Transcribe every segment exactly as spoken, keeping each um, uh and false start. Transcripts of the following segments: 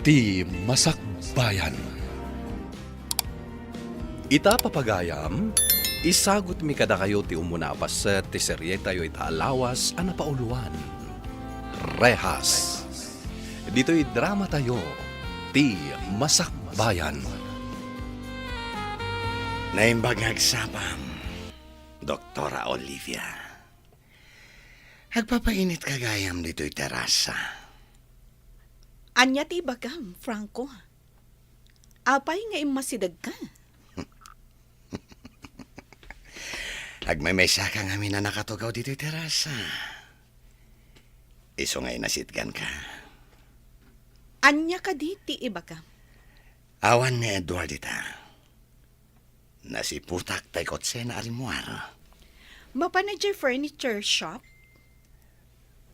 Ti Masakbayan. Ita, papagayam, isagutmi kadakayo ti umuna a paset ti serietayo ita a lawas a napauloan, Rehas. Ditoy dramatayo, Ti Masakbayan. Naimbag nga agsapam, Doktora Olivia. Agpapainitka gayam ditoy terasa. Ania ti ibagam, Franco? Apay nga immasidegka? Agmaymaysaka ngamin a nakatugaw ditoy terasa. Isu nga inasitganka. Ania kadi ti ibagam? Awan ni Edward ita. Nasiputak tay kotsena a rimmuar. Mapan idiay furniture shop?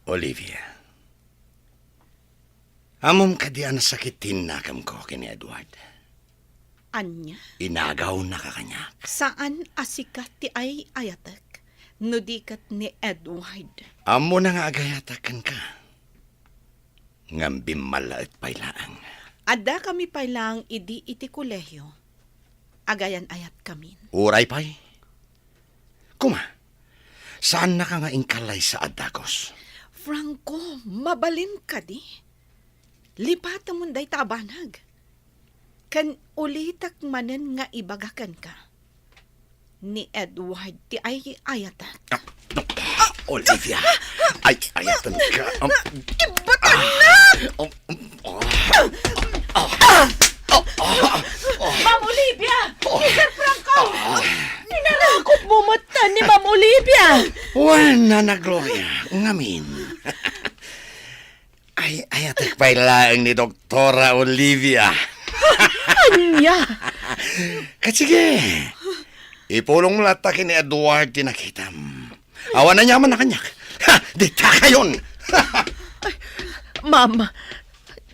Olivia, ammom kadi a nasakit ti innakemko ken ni Edward? Ania? Inagawnaka kaniak. Saan a sika ti ay-ayatek, no di ket ni Edward. Ammona nga agayatak kenka. Ngem bimmallaet pay laeng. Addakami pay laeng idi iti kolehio. Agayan-ayatkamin. Uray pay. Kuma, saannaka nga inkallaysa a dagus. Franco, mabalin kadi? Lipatemon dayta a banag. Ken ulitek manen nga ibaga kenka. Ni Edward ti ay-ayatek. Ah, Olivia, ay-ayatenka. Um, Ibatannak! Ah, um, um, ah, ah, ah, ah, ah. Ma'am Olivia! Oh. Mister Franco! Ah. Inarakop mo met ni Ma'am Olivia! Wen, Nana Gloria, ngamin. Ay-ayatek pay laeng ni Doktora Olivia. Ania? Ket sige, ipulongmo latta ken ni Edward ti nakitam. Awan aniamanna kaniak. Ha, ditakayon! Ay, ma'am,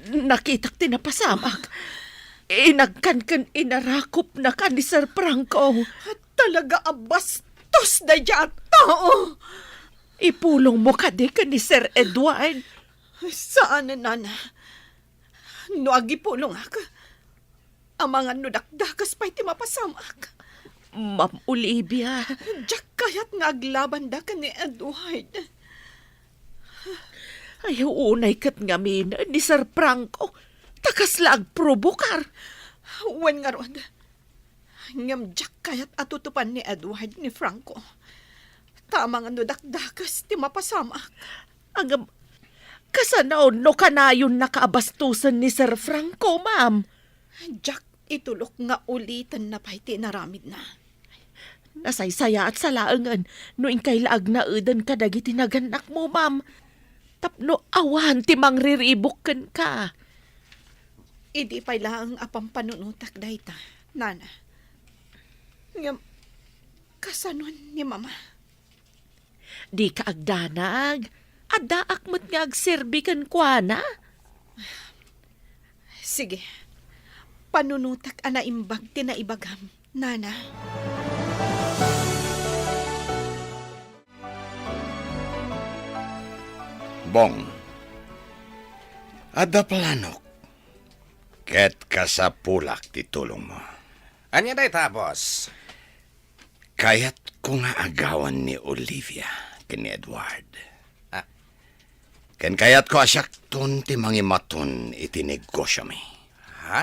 nakitak ti napasamak. Inagkan ken inarakopnaka ni Sir Franco. Talaga a bastos daydiay a tao! Ipulongmo kadi ken ni Sir Edward? Saan, Nana. No agipulongak, amangan no dakdakes pay ti mapasamak. Ma'am Olivia. Diak kayat nga aglabanda ken ni Edward. Ay, unay ket ngamin ni Sir Franco, ta kasla agprobokar. Wen ngarud, ngem diak kayat a tutupan ni Edward ni Franco. Ta amangan no dakdakes ti mapasamak. Ngem, kasano no kanayonnaka a bastosen ni Sir Franco, ma'am? Diak itulok nga ulitenna pay ti inaramidna. Nasaysayaatsa laengen no inkay la agnaeden kadagiti nagannakmo, ma'am. Tapno awan ti mangriribuk kenka. Idi pay laeng a pampanunotak dayta, Nana. Ngem, kasanon ni Mama? Dika agdanag. Addaak met nga agserbi kenkuana. Sige. Panunotak a naimbag ti naibagam, Nana. Bong, adda planok, ket kasapulak ti tulongmo. Ania dayta, boss? Kayatko nga agawan ni Olivia ken ni Edward. Ah. Ken kayatko a siakton ti mangimaton iti negosiomi. Ha?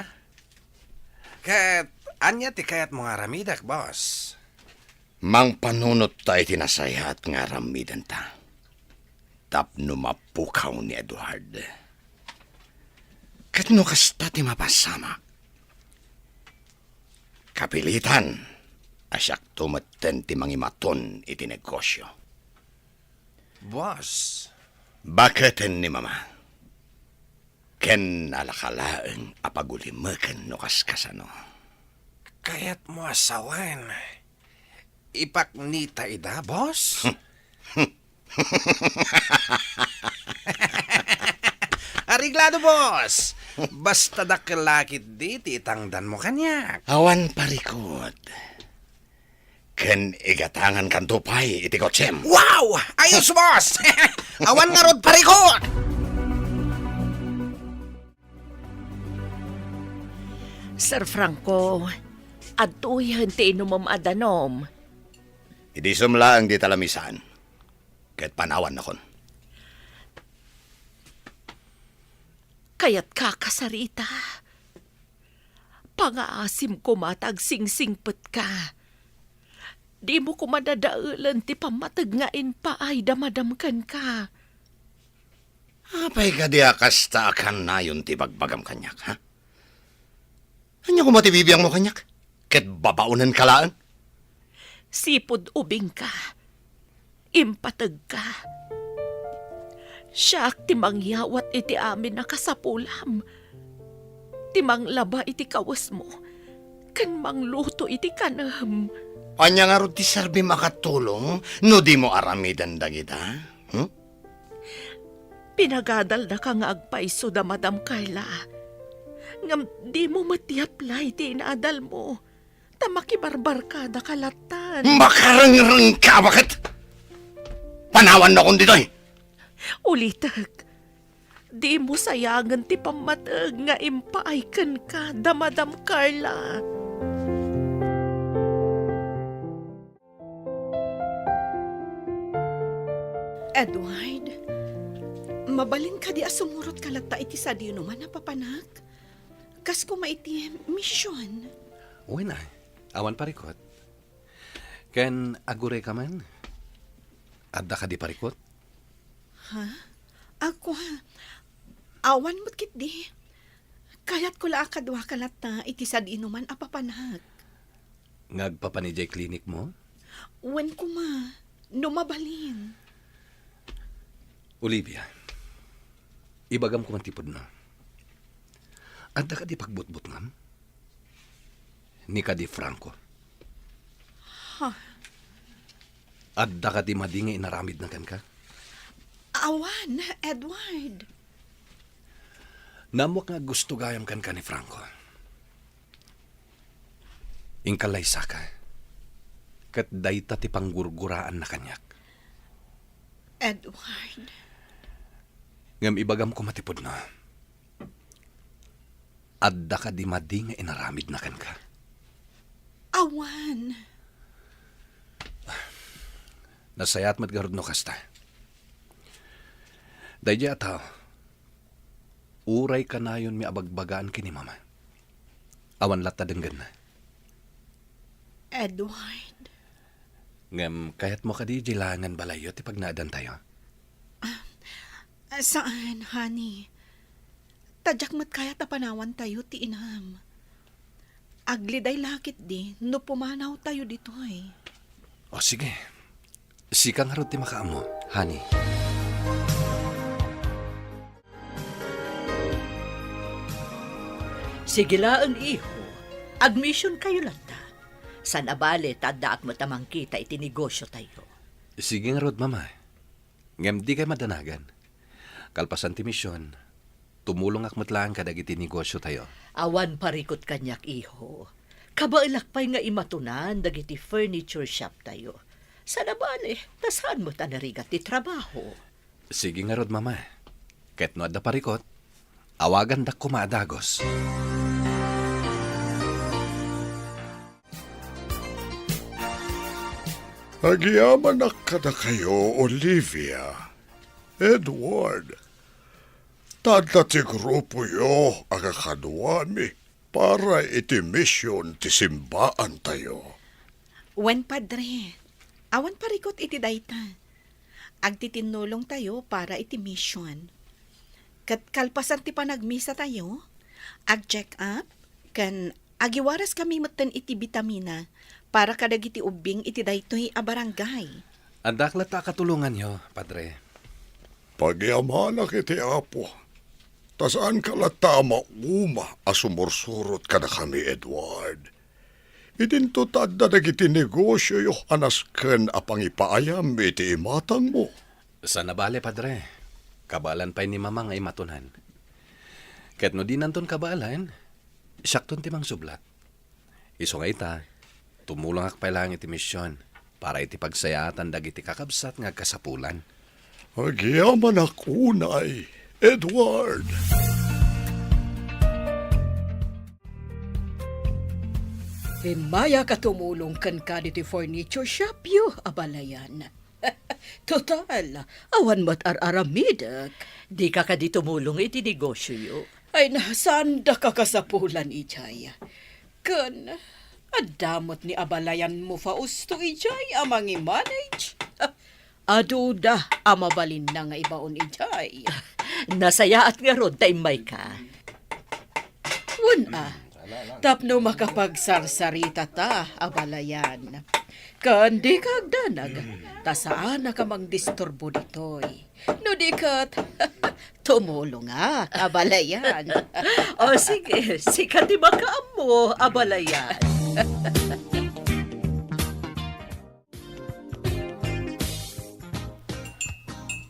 Ket ania ti kayatmo nga aramidek, boss? Mangpanunotta iti nasayaat nga aramidenta tapno mapukaw ni Edward. Ket no kasta ti mapasamak, kapilitan a siakto metten ti mangimaton iti negosio. Boss. Baketen ni Mama. Ken alaka laeng a pagulimeken no kaskasano. Kayatmo a sawen, ipaknita ida, boss? Areglado, boss. Basta dakkel la ketdi ti itangdanmo kaniak. Awan parikut. Ken igatangankanto pay iti kotsem. Wow! Ayos, boss! Awan ngarud parikut! Sir Franco, adtoyen ti inumem a danom. Idi sumlaeng dita lamisaan, ket panawannakon. Kayatka, Sarita. Pangaasim koma ta agsingsingpetka. Dimo koma dadaelen ti pammateg nga impaay da Madam kenka. Apay kadi a kasta a kannayon ti bagbagam kaniak, ha? Ania koma ti bibiangmo kaniak? Ket babaonenka laeng? Sipud ubingka, impategka. Siak ti mangyawat iti amin a kasapulam, ti manglaba iti kawesmo, ken mangluto iti kanem. Ania ngarud ti serbim a katulong no dimo aramiden dagita? Hmm? Pinagadaldaka nga agpayso da Madam Carla. Ngem dimo met i-apply ti inadalmo, ta makibarbarkadaka lattan. Makarengrengka, baket! Panawannakon ditoy! Ulitek, dimo sayangen ti pammateg nga impaay kenka da Madam Carla. Edward, mabalin kadi a sumurotka latta iti sadinoman a papanak? Kas koma iti mision. Wen, ay, awan parikut. Ken agurayka man? Adda kadi parikut? Ha? Ako, ha? Awan met ketdi. Kayatko la a kaduaka latta iti sadinoman a papanak. Nga agpapan idiay klinikmo? Wen koma, no mabalin. Olivia, ibagam koma ti pudno. Adda kadi pagbutbutngam? Ni kadi Franco? Ha? Adda kadi madi nga inaramidna kenka? Awan, Edward. Naammoak nga gusto gayam kenka ni Franco. Inka laysaka. Ket dayta ti panggurguraanna kaniak. Edward. Ngem ibagam koma ti pudno. Adda kadi madi nga inaramidna kenka? Awan. Nasayaat met garud no kasta. Daydiay a tao, uray kanayonmi a bagbagaan ken ni Mama, awan latta denggenna. Edward. Ngem kayatmo kadi idiay laengen balayyo ti pagnaadantayo? Ah, saan, honey. Ta diak met kayat a panawantayo ti inam. Agliday la ketdi no pumanawtayo ditoy. O, sige. Sika ngarud ti makaammo, honey. Sige laeng, iho. Agmisionkayo latta. Saan a bale ta addaak met a mangkita iti negosiotayo. Sige ngarud, Mama. Ngem dikay madanagan. Kalpasan ti mision, tumulongak met laeng kadagiti negosiotayo. Awan parikut kaniak, iho. Kabaelak pay nga imatonan dagiti furniture shoptayo. Saan a bale, ta saan met a narigat ti trabaho. Sige ngarud, Mama. Ket no adda parikut, awagandak koma a dagus. Agyamanak kadakayo, Olivia, Edward, ta adda ti grupoyo a kakaduami para iti mision ti simbaantayo. Wen, Padre, awan parikut iti dayta. Agtitinnulongtayo para iti mision. Ket kalpasan ti panagmisatayo, ag-check up, ken agiwaraskami metten iti bitamina para kadagiti ubbing iti daytoy a barangay. Addaak latta a katulonganyo, Padre. Pagyamanak iti Apo, ta saanka latta a mauma a sumursurot kadakami, Edward. Idinto ta adda dagiti negosioyo a nasken a pangipaayam iti imatangmo. Saan a bale, Padre. Kabaelan pay ni Mama nga imatonan. Ket no dinanton kabaelan, siakton ti mangsublat. Isu nga ita, tumulongak pay laeng iti mision para iti pagsayaatan dagiti kakabsat nga agkasapulan. Agyamanak unay, Edward. Immayak a tumulong kenka ditoy furniture shop yo, abalayan. Total, awan met ar-aramidek. Dika kadi tumulong iti negosioyo? Ay na, saandaka kasapulan idiay. Ken, adda met ni abalayanmo Fausto idiay a mangimanage. Aduda a mabalinna nga ibaon idiay. Nasayaat ngarud ta immayka. Wen a, tapno makapagsarsarita ta, abalayan. Ken dika agdanag, ta saanak a mangdisturbo ditoy. No di ket, tumulong a, abalayan. O sige, sika ti makaammo, abalayan.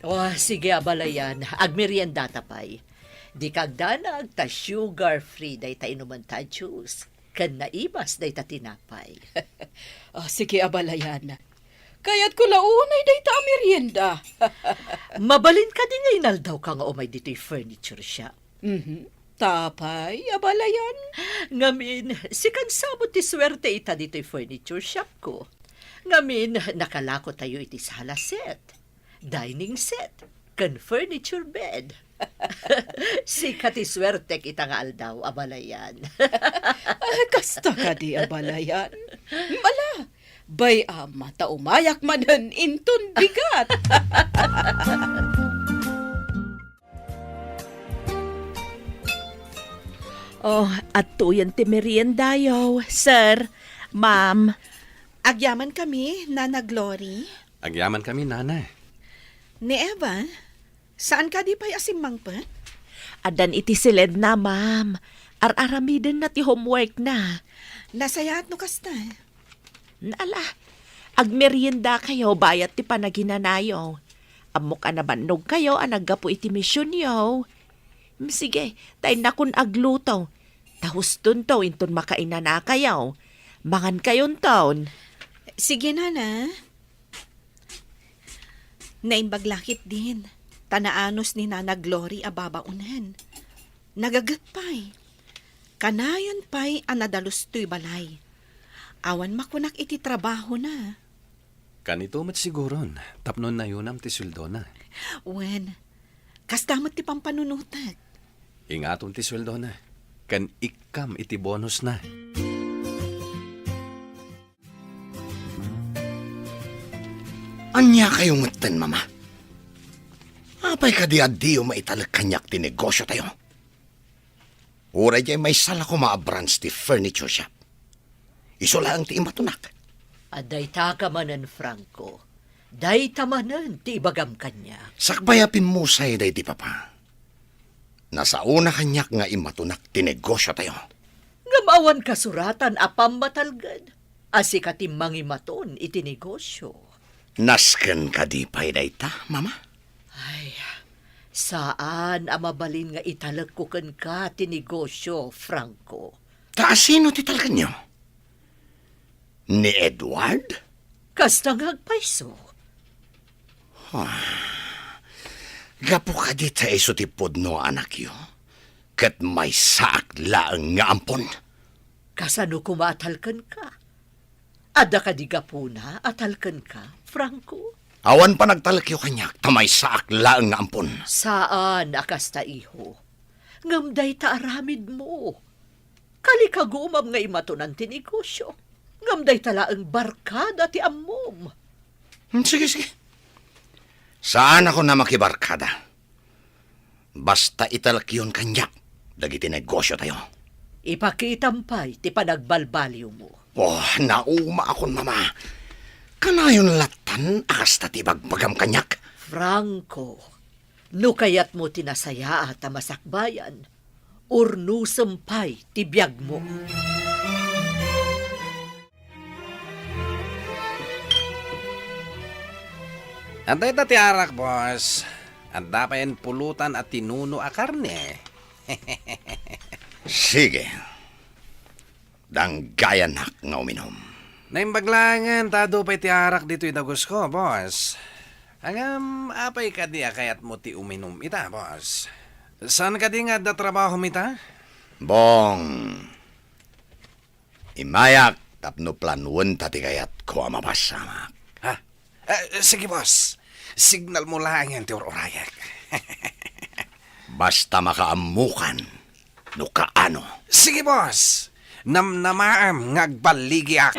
O, sige, abalayan. Agmeriendata pay. Dika agdanag ta sugar-free dayta inumenta a juice, ken naibas dayta tinapay. O, sige, abalayan. Kayatko la unay dayta a merienda. Mabalin kadi nga inaldawka nga umay ditoy furniture shop? Mhm. Tapay, abalayan. Ngamin, sikan sa met ti suerte ita ditoy furniture shopko. Ngamin, nakalakotayo iti sala set, dining set, ken furniture bed. Sika ti suertek ita nga aldaw, abalayan. Ah, kasta kadi, abalayan. Ala, bay-am ta umayak manen inton bigat. Oh, adtoyen ti meriendayo, sir, ma'am. Agyamankami, Nana Glory. Agyamankami, Nana. Ni Eva, saan kadi pay a simmangpet? Addan iti siledna, ma'am. Ar-aramidenna ti homeworkna. Nasayaat no kasta. Ala, agmeriendakayo bayat ti panaginanayo. Ammok a nabannogkayo a naggapu iti misionyo. Mm, sige, ta innakon agluto. Ta hustonto inton makainanakayo. Mangankayonton. Sige, Nana. Naimbag la ketdin, ta naanus ni Nana Glory a babaonen. Nagaget pay. Kanayon pay a nadalus toy balay. Awan makunak iti trabahona. Kanito met siguron, tapno nayunam ti sueldona. Wen, kasta met ti pampanunotek. Ingatom ti sueldona, ken ikkam iti bonusna. Ania kayo metten, Mama? Apay kadi a diyo maitalek kaniak ti negosiotayo? Uray diay maysa la koma a branch ti furniture shop. Isu laeng ti imatunak. A dayta ka manen, Franco. Dayta manen ti ibagam kaniak. Sakbay a pimmusay daydi, Papa. Nasaona kaniak nga imatunak ti negosiotayo. Ngem awan kasuratan a pammatalged a sika ti mangimaton iti negosio. Nasken kadi pay dayta, Mama? Ay, saan a mabalin nga italekko kenka ti negosio, Franco. Ta asino ti talkenyo? Ni Edward? Kasta nga agpayso. Ah, gapu kadi ta isu ti pudno a anakyo, ket maysaak laeng nga ampon. Kasano koma a talkenka? Adda kadi gapuna a talkenka, Franco? Awan panagtalekyo kaniak ta maysaak laeng nga ampon. Saan a kasta, iho. Ngem dayta aramidmo. Kalikagumam nga imatonan ti negosio. Ngem dayta laeng barkada ti ammom. Hmm, sige, sige. Saanakon a makibarkada. Basta italekyon kaniak dagiti negosiotayo. Ipakitam pay ti panagbalbaliwmo. Oh, naumaakon, Mama. Kanayon lattan a kasta ti ibagbagam kaniak. Franco, no kayatmo ti nasayaat a masakbayan, urnosem pay ti biagmo. Adda ita ti arak, boss. Adda payen pulutan a tinuno a karne. Sige. Danggayanak nga uminum. Naimbag laengen ta adu pay ti arak ditoy dagusko, boss. Ngem, apay kadi a kayatmo ti uminum ita, boss? Saan kadi nga adda trabahom ita? Bong, Immayak tapno planuenta ti kayatko a mapasamak. Ha? Eh, sige, boss. Signal mo laengen ti ur-urayek. Basta makaammokan no kaano. Sige, boss. Namnamaem nga agballigiak.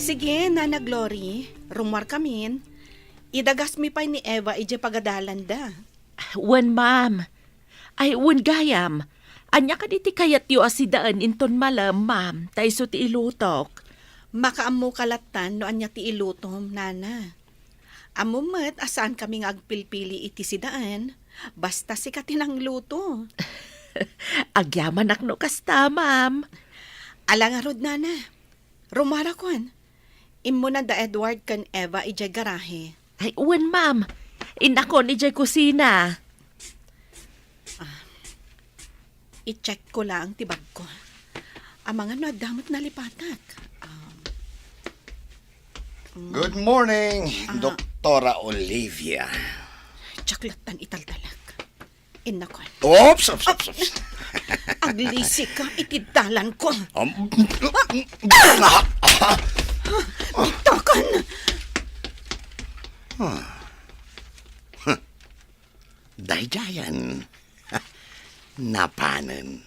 Sige, Nana Glory, rummuarkamin. Idagasmi pay ni Eva idiay pagadalanda. Wen, ma'am. Ay, wen gayam. Ania kadi ti kayatyo a sidaen inton malem, ma'am, ta isu ti ilutok? Makaammoka lattan no ania ti ilutom, Nana. Ammom met a saankami nga agpilpili iti sidaen, basta sika ti nangluto. Agyamanak no kasta, ma'am. Ala ngarud, Nana. Rummuarakon. Immuna da Edward ken Eva idiay garahe. Ay, wen, ma'am. Innakon idiay kusina. Ah, i-check ko laeng ti bagko. Amangan no adda met nalipatak. Um, mm. Good morning, Ah. Doktora Olivia. Diak lattan italtalek. Innakon. Oops, oops, oops, oops. Aglisika iti dalanko. Um, Bitakan! Daydiayen. Napanen.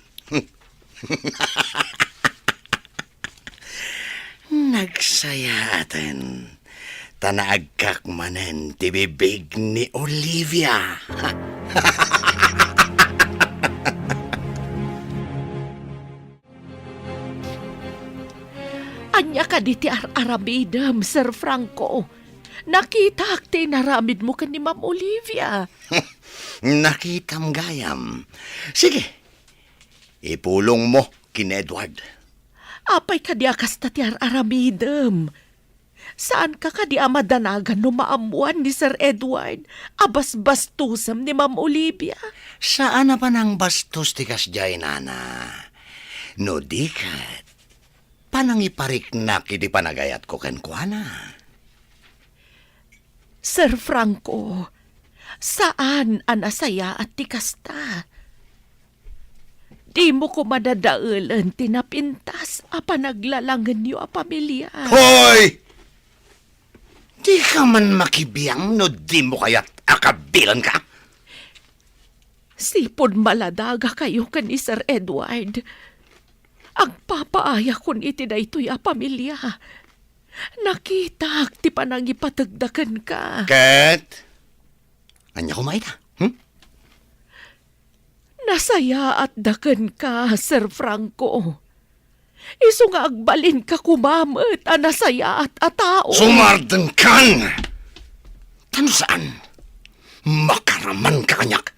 Nagsayaaten, ta naagkak manen ti bibig ni Olivia. Ania kadi ti ar-aramidem, Sir Franco? Nakitak ti inaramidmo ken ni Ma'am Olivia. Nakitam gayam. Sige, ipulongmo ken ni Edward. Apay kadi a kasta ti ar-aramidem? Saanka kadi a madanagan no maammoan ni Sir Edward a basbastosem ni Ma'am Olivia? Saan a panangbastos ti kasdiay, Nana. No di ket, panangipariknak iti panagayatko kenkuana. Sir Franco, saan a nasayaat ti kasta. Dimo koma dadaelen ti napintas a panaglalangenyo a pamilia. Hoy! Dika man makibiang no dimo kayat a kabilanka? Sipud maladagakayo ken ni Sir Edward, agpapaayakon iti daytoy a pamilia. Nakitak ti panangipategda kenka. Ket ania koma ita? Hmm? Nasayaatda kenka, Sir Franco. Isu nga agbalinka koma met a nasayaat a tao. Sumardengkan! Ta no saan, makaramanka kaniak.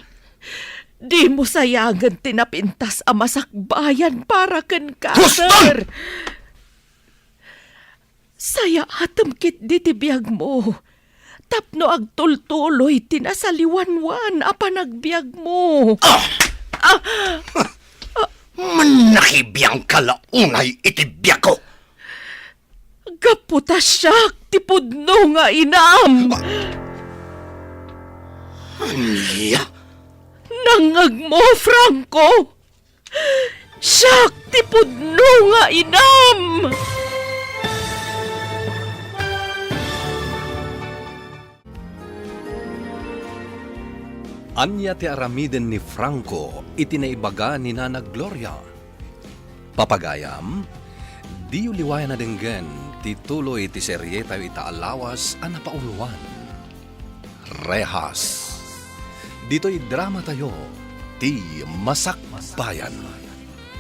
Dimo sayangen ti napintas a masakbayan para kenka, Huston! Sir. Sayaatem ketdi ti biagmo tapno agtultuloy ti nasaliwanwan a panagbiagmo. Ah! Ah! Mannakibiangka la unay iti biagko. Gapu ta siak ti pudno nga inam. Ania? Nangngegmo, Franco? Siak ti pudno nga inam! Ania ti aramiden ni Franco iti naibaga ni Nana Gloria? Papagayam, diyo liwayan a denggen ti tuloy ti serietayo ita a lawas a napauluan. Rehas. Ditoy dramatayo, ti Masakbayan.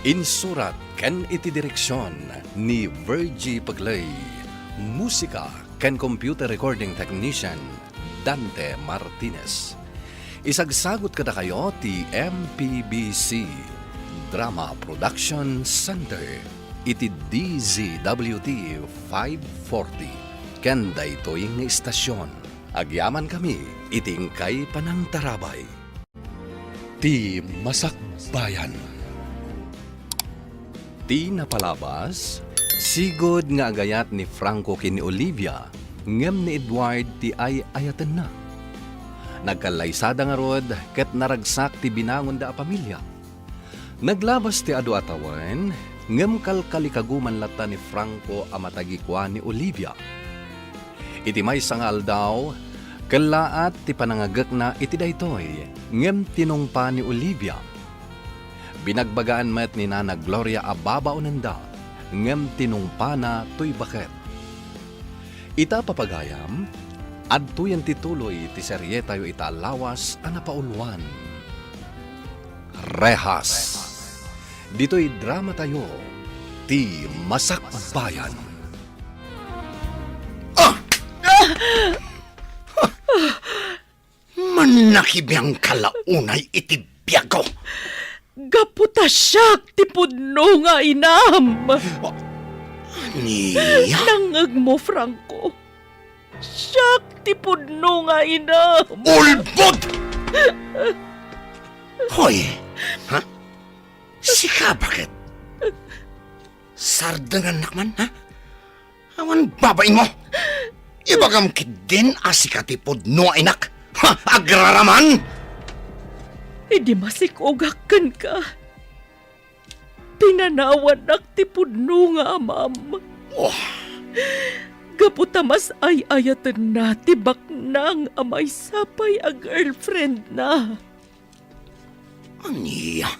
Insurat ken iti direksion ni Virgie Pegley. Musika ken computer recording technician, Dante Martinez. Isagsagut kadakayo ti M P B C Drama Production Center iti D Z W T five forty ken daytoy nga istasyon. Agyamankami iti inkay panangtarabay. Ti Masakbayan. Ti napalabas, sigud nga agayat ni Franco ken ni Olivia, ngem ni Edward ti ay-ayatenna. Nagkallaysada ngarud ket naragsak ti binangonda a pamilia. Naglabas ti adu a tawen, ngem kalkalikaguman latta ni Franco a matagikua ni Olivia. Iti maysa nga aldaw, kellaat ti panangagekna iti daytoy, ngem tinungpa ni Olivia. Binagbagaan met ni Nana Gloria a babaonenda, ngem tinungpana toy baket. Ita, papagayam, adtoyen ti tuloy ti serietayo ita a lawas a napauluan, Rehas. Ditoy dramatayo, ti Masakbayan. Ah! Mannakibiangka la unay iti biagko. Gapu ta siak ti pudno nga inam. Ania? Nangngegmo, Franco. Siak ti pudno nga inam. Ulbod! Hoy, ha? Sika, baket? Sardengannak man, ha? Awan babainmo. Ibagam ketdin a sika ti pudno a inak. Ha, agraraman! Idi masikogak kenka, pinanawannak ti pudno nga amam. Oh. Gapu ta mas ay-ayatenna ti baknang a maysa pay a girlfriendna. Ania?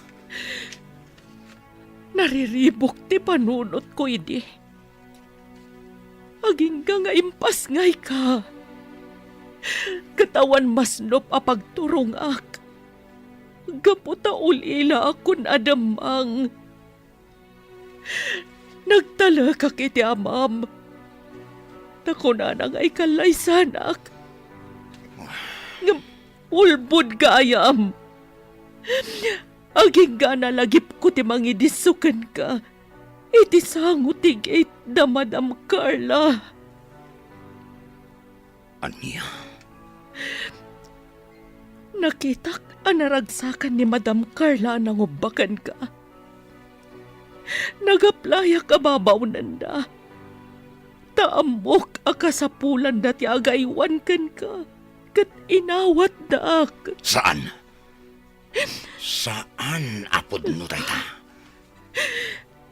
Nariribuk ti panunotko idi. Agingga nga impasngayka. Ket awan masnop a pagturongak. Gapu ta ulilaakon a demmang. Nagtalekak iti amam. Ta kunana nga ikallaysanak. Ngem ulbod gayam. Agingga a nalagipko ti mangidisso kenka iti sango ti gate da Madam Carla. Ania? Nakitak a naragsakan ni Madam Carla a nangubba kenka. Nagaplayak a babaonenda. Ta ammok a kasapulanda ti agaywan kenka, ket inawatdak. Saan? Saan a pudno dayta?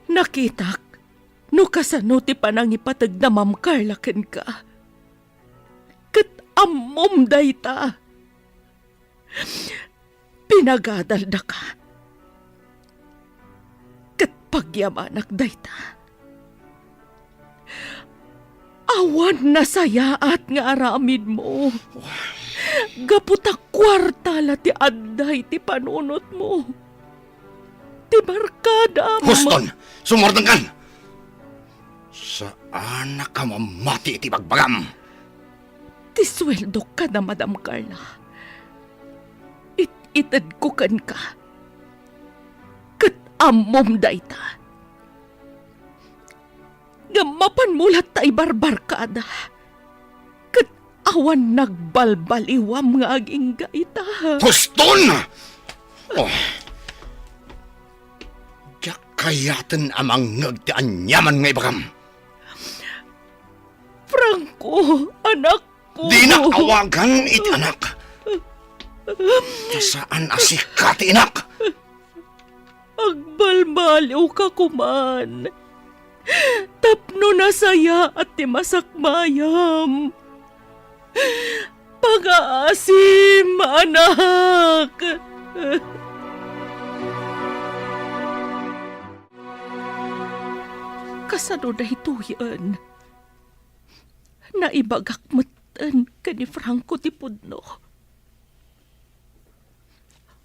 Nakitak no kasano ti panangipateg da Ma'am Carla kenka. Ket ammom dayta. Pinagadaldaka. Ket pagyamanak dayta. Awan nasayaat nga aramidmo. Gapu ta kuarta la ti adda iti panunotmo. Ti barkadam. Huston! Sumardengkan! Saanak a mamati iti bagbagam. Ti sueldok kada Madam Carla, it-itedko kenka. Ket ammom dayta. Ngem mapanmo latta ibarbarkada. Ket awan nagbalbaliwam nga agingga ita. Huston! Oh. Diak kayaten a mangngeg ti aniaman nga ibagam. Franco, anakko. Dinak awagan iti anak. Ta saan a sika ti inak. Agbalbaliwka koman. Tapno nasayaat ti masakbayam. Pangaasim, anak! Kasano daytoyen? Naibagak metten ken ni Franco ti pudno.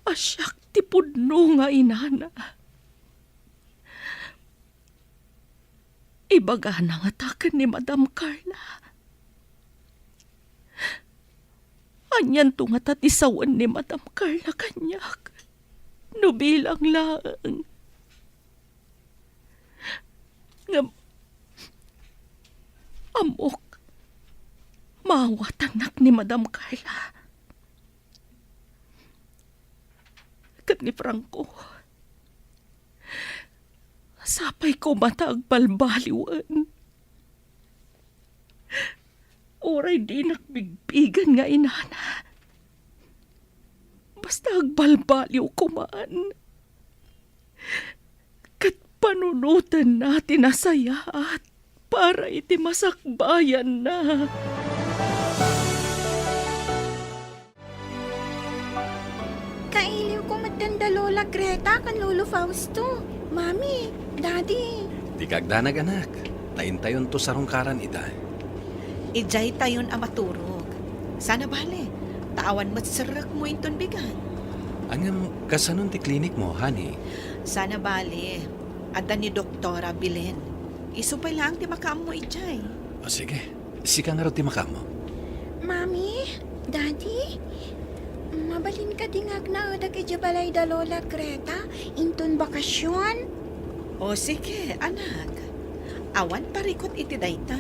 A siak ti pudno nga inana. Ibagana ngata ken ni Madam Carla. Anianto ngata ti sawen ni Madam Carla kaniak no bilang laeng? Ngem ammok, maawatannak ni Madam Carla. Ket ni Franco, sapay koma ta agbalbaliwen. Uray dinak bigbigen nga inana, basta agbalbaliw koman. ket panunotenna ti nasayaat para iti masakbayanna. Kailiwko metten da Lola Greta ken Lolo Fausto. Mami, Daddy. Dika agdanag, anak. Ta intayonto sarungkaran ita. Idiay tayon a maturog. Sana bale, ta awan met serrekmo inton bigat. Ngem, kasanon ti klinikmo, honey? Sana bale, adda ni Doktora Belen. Isu pay laeng ti makaammo idiay. O, sige. Sika ngarud ti makaammo. Mami, Daddy, mabalin kadi nga agnaedak idiay balay da Lola Greta inton bakasion? O sige, anak. Awan parikut iti dayta.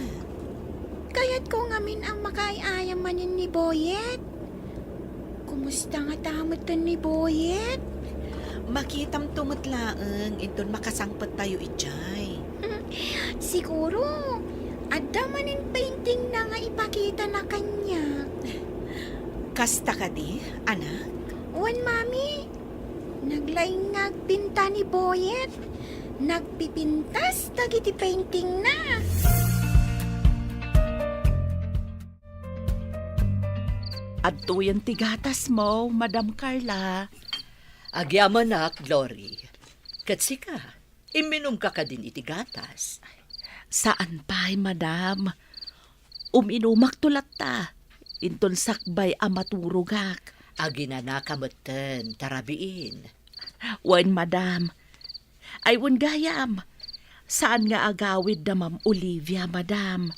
Kayatko ngamin a makaay-ayam manen ni Boyet. Kumusta ngata metten ni Boyet? Makitamto met laeng inton makasangpettayo idiay. Siguro, adda manen paintingna nga ipakitana kaniak. Kasta kadi, anak? Wen, Mami. Naglaing nga agpinta ni Boyet. Nagpipintas dagiti paintingna. Adtoyen ti gatasmo, Madam Carla. Agyamanak, Glory. Ket sika, imminumka kadin iti gatas? Saan pay, Madam. Uminumakto latta, inton sakbay a maturogak. Aginanaka metten, ta rabiin. Wen, Madam. Ay, wen gayam. Saan nga agawid da Ma'am Olivia, Madam.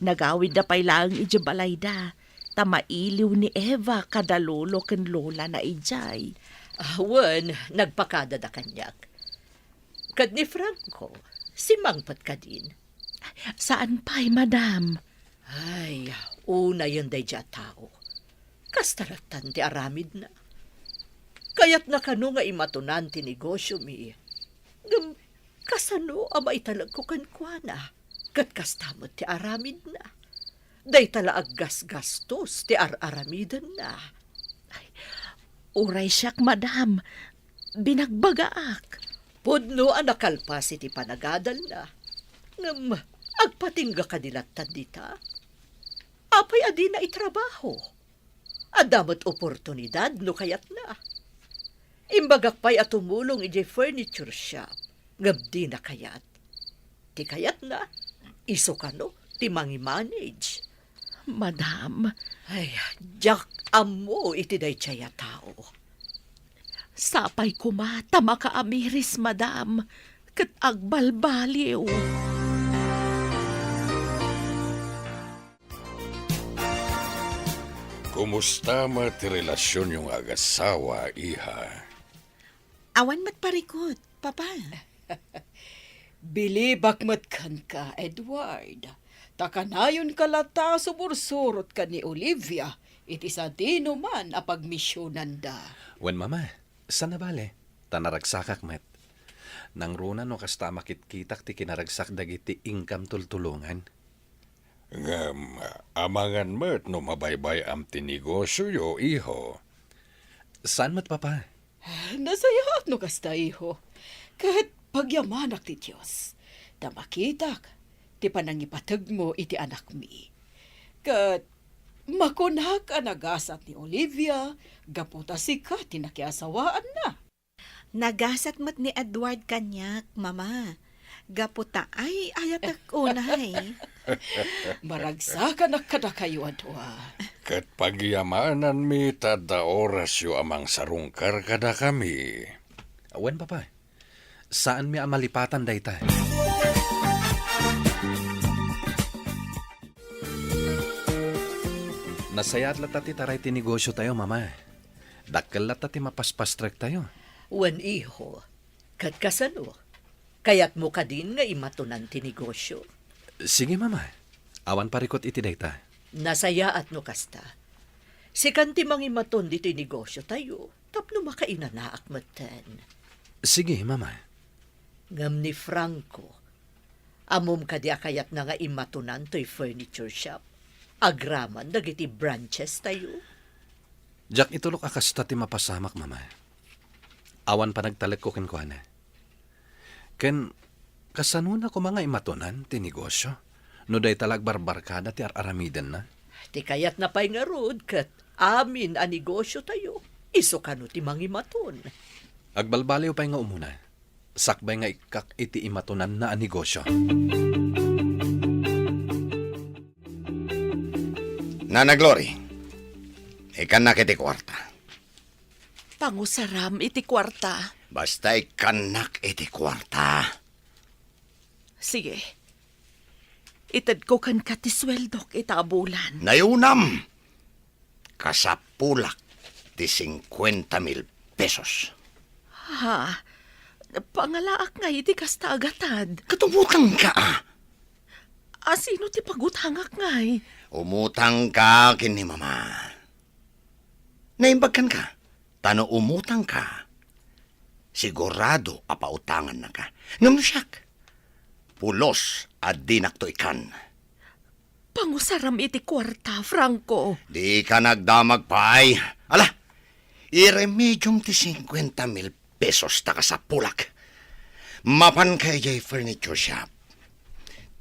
Nagawidda pay laeng idiay balayda, ta mailiw ni Eva kada lolo ken lolana idiay. Ah, wen, nagpakadada kaniak. Ket ni Franco, simmangpet kadin? Saan pay, Madam. Ay, unayen daydiay a tao. Kasta lattan ti aramidna. Kayatna kano nga imatonan ti negosiomi. Ngem kasano a maitalekko kenkuana? Ket kasta met ti aramidna. Dayta la aggasgastos ti ar-aramidenna. Ay, uray siak, Madam. Binagbagaak. Pudno a nakalpas iti panagadalna. Ngem agpatingga kadi lattan dita? Apay a dina itrabaho? Adda met oportunidad no kayatna. Imbagak pay a tumulong idiay furniture shop, ngem dina kayat. Ti kayatna, isu kano ti mangimanage. Madam. Ay, diak ammo iti daydiay a tao. Sapay koma ta makaamiris, Madam, ket agbalbaliw. Kumusta met ti relasionyo nga agasawa, iha? Awan met parikut, Papa. Bilibak met kenka, Edward. Ta kanayonka latta a sumursurot ken ni Olivia iti sadinoman a pagmisionanda. Wen, Mama, saan a bale, ta naragsakak met. Nangruna no kasta a makitkitak ti kinaragsak dagiti inkam tultulongan. Ngem, amangan met no mabaybay-am ti negosioyo, iho. Saan met, Papa? Nasayaat no kasta, iho. Ket pagyamanak ti Dios, ta makitak ti panangipategmo iti anakmi. Ket makunak a nagasat ni Olivia gapu ta sika ti nakiasawaanna. Nagasat met ni Edward kaniak, Mama, gapu ta ay-ayatek unay. Maragsakanak kadakayo a dua. Ket pagyamananmi ta adda orasyo a mangsarungkar kadakami. Wen, Papa. Saanmi a malipatan dayta. Nasayaat latta ti taray ti negosiotayo, Mama. Dakkel latta ti mapaspastrektayo. Wen, iho. Ket kasano? Kayatmo kadin nga imatonan ti negosio? Sige, Mama. Awan parikut iti dayta. Nasayaat no kasta. Sikan ti mangimaton ditoy negosiotayo tapno makainanaak metten. Sige, Mama. Ngem ni Franco, ammom kadi a kayatna nga immatonan toy furniture shop agraman dagiti branches tayo? Diak itulok a kasta ti mapasamak, Mama. Awan panagtalekko kenkuana. Ken kasano na koma nga imatonan ti negosyo no dayta la agbarbarkada ti ar-aramidenna? Ti kayatna pay ngarud ket amin a negosiotayo, isu kano ti mangimaton. Agbalbaliw pay nga umuna, sakbay nga ikkak iti imatonanna a negosio. Nana Glory, ikannak iti kuarta. Pangusaram iti kuarta. Basta ikkannak iti kuarta. Sige. Itedko kenka ti sueldok ita a bulan. Nayunam! Kasapulak ti singkuenta mil pesos. Ha? Pangalaak ngay iti kasta a gatad. Ket umutangka, a. A, sino ti pagutangak ngay? Umutangka ken ni Mama. Naimbag kenka, ta no umutangka, sigurado a pautangannaka. Ngem no siak, pulos a dinakto ikkan. Pangusaram iti kuarta, Franco. Dika nagdamag pay. Ala, iremediom ti singkuenta mil pesos ta kasapulak. Mapanka idiay furniture shop.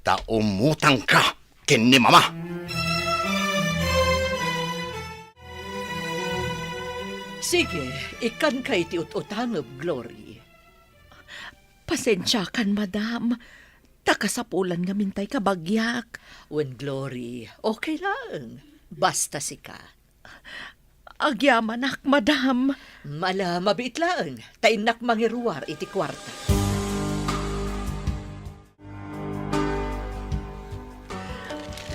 Ta umutangka ken ni Mama. Sige, ikkanka iti ut-utangem, Glory. Pasensiakan, madam. Ta kasapulan ngamin tay kabagiak. Wen, Glory, okay laeng. Basta sika. Agyamanak, madam. Ala, mabiit laeng. Ta innak mangiruar iti kuarta.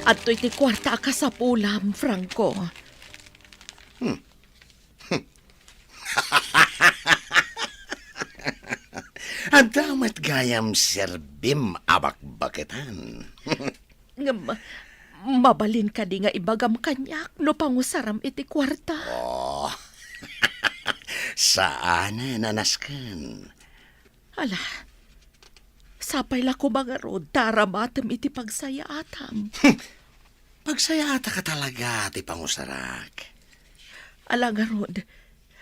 Adtoy ti kuarta a kasapulam, Franco. Hmm. Adda met gayam serbim a bakbaketan. Ngem, mabalin kadi nga ibagam kaniak no pangusaram iti kuarta? Oh. Saanen a nasken. Ala, sapay la koma ngarud ta aramatem iti pagsayaatam. Pagsayaatak a talaga ti pangusarak. Ala ngarud,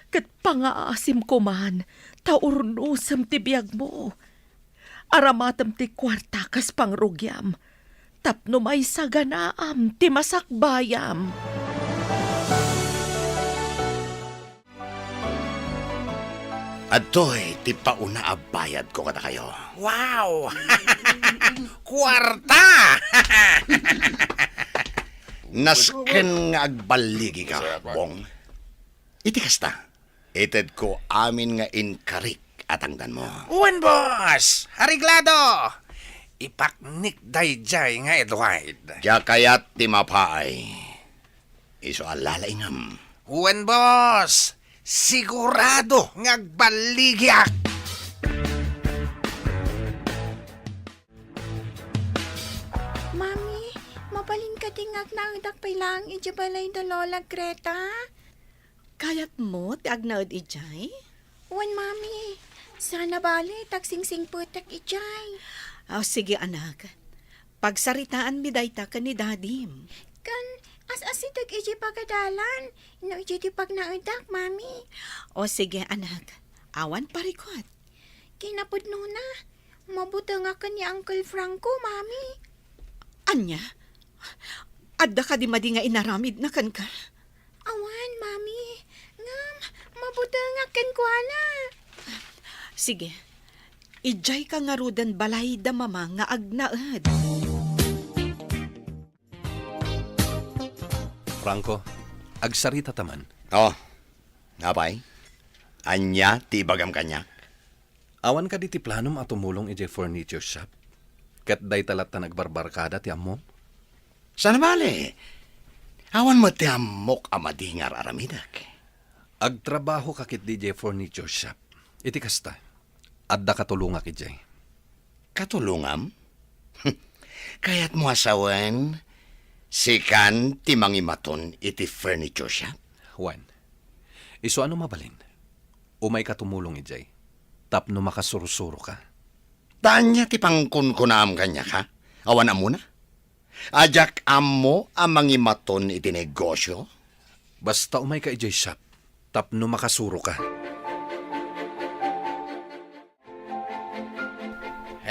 ket pangaasim koman ta urnosem ti biagmo. Aramatem ti kuarta kas pangrugiam, tapno maisaganaam ti masakbayam. Adtoy ti pauna a bayadko kadakayo. Wow! Kuarta! Nasken nga agballigika, Bong. Iti kasta, itedko amin nga inkarik a tangdanmo. Wen, boss! Areglado! Ipaknik daydiay nga Edward. Diak kayat ti mapaay. Isu a lalaingam. Wen, boss! Sigurado nga agballigiak! Mami, mabalin kadi nga agnaedak pay laeng idiay balay da Lola Greta? Kayatmo ti agnaed idiay? Wen, Mami. Sana bale, ta agsingsingpetek idiay. Ah, sige, anak. Pagsaritaanmi dayta ken ni Dadim. Ken as-asideg idiay pagadalan, no idiay ti pagnaedak, Mami. O, sige, anak. Awan parikut. Kinapudnona, mabutengak ken ni Uncle Franco, Mami. Ania? Adda kadi madi nga inaramidna kenka? Awan, Mami. Ngem, mabutengak kenkuana. Sige. Idiayka ngaruden balay da Mama nga agnaed. Franco, agsaritata man. Oh, apay? Ania ti ibagam kaniak? Awan kadi ti planom a tumulong idiay furniture shop? Ket dayta latta nagbarbarkada ti ammom? Sana bale, awan met ti ammok a madi nga ar-aramidek. Agtrabahoka ketdi idiay furniture shop. Iti kasta, adda katulongak idiay. Katulongam? Kayatmo a sawen, sikan ti mangimaton iti furniture shop? Wen, isu a no mabalin, umayka tumulong idiay tapno makasursuroka. Ta ania ti pangkunkunaam kaniak, ha? Awan ammona? A diak ammo a mangimaton iti negosio? Basta umayka idiay shop tapno makasuroka.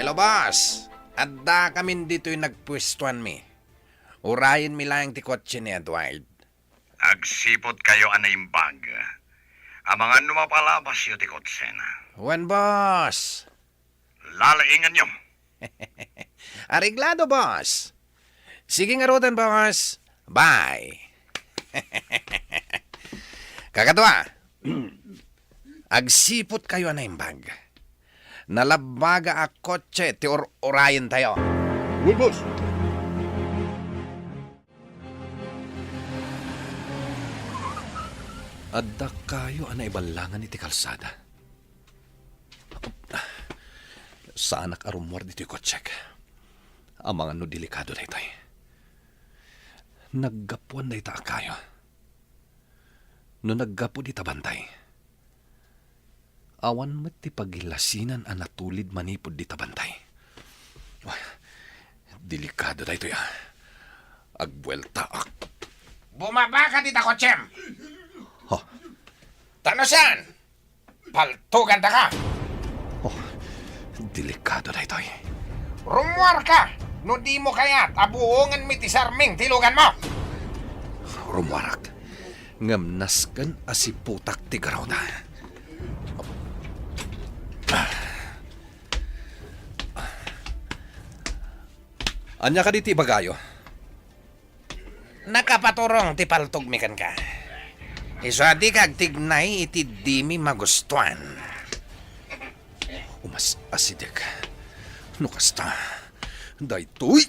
Hello, boss. Addakamin ditoy nagpuestuanmi. Urayenmi laeng ti kotse ni Edward. Agsiputkayo a naimbag. Amangan no mapalabasyo ti kotsena. Wen, boss. Lalainganyo. Areglado, boss. Sige ngaruden, boss. Bye. Kakadua, agsiputkayo a naimbag. Nalabbaga a kotse ti ur-urayentayo. Wen, boss. Addakayo a naiballangan iti kalsada. Saanak a rummuar ditoy kotsek. Amangan no delikado daytoy. Naggapuan dayta a kayo. No naggapu dita bantay, awan met ti pagilasinan a natulid manipud dita bantay. Ay, delikado daytoy, a. Agbueltaak. Bumaba ka dita kotsem! Ha? Tano saan? Paltugandaka! Oh, delikado daytoy. Rummuarka no dimo kayat a buongenmi ti sarming ti luganmo. Rummuarak, ngem nasken a siputak ti garruda. Ania kadi ti ibagayo? Nakapaturong ti paltogmi kenka. Isu a dika agtignay iti dimi magustuan. Umas-asidek. No kasta, daytoy.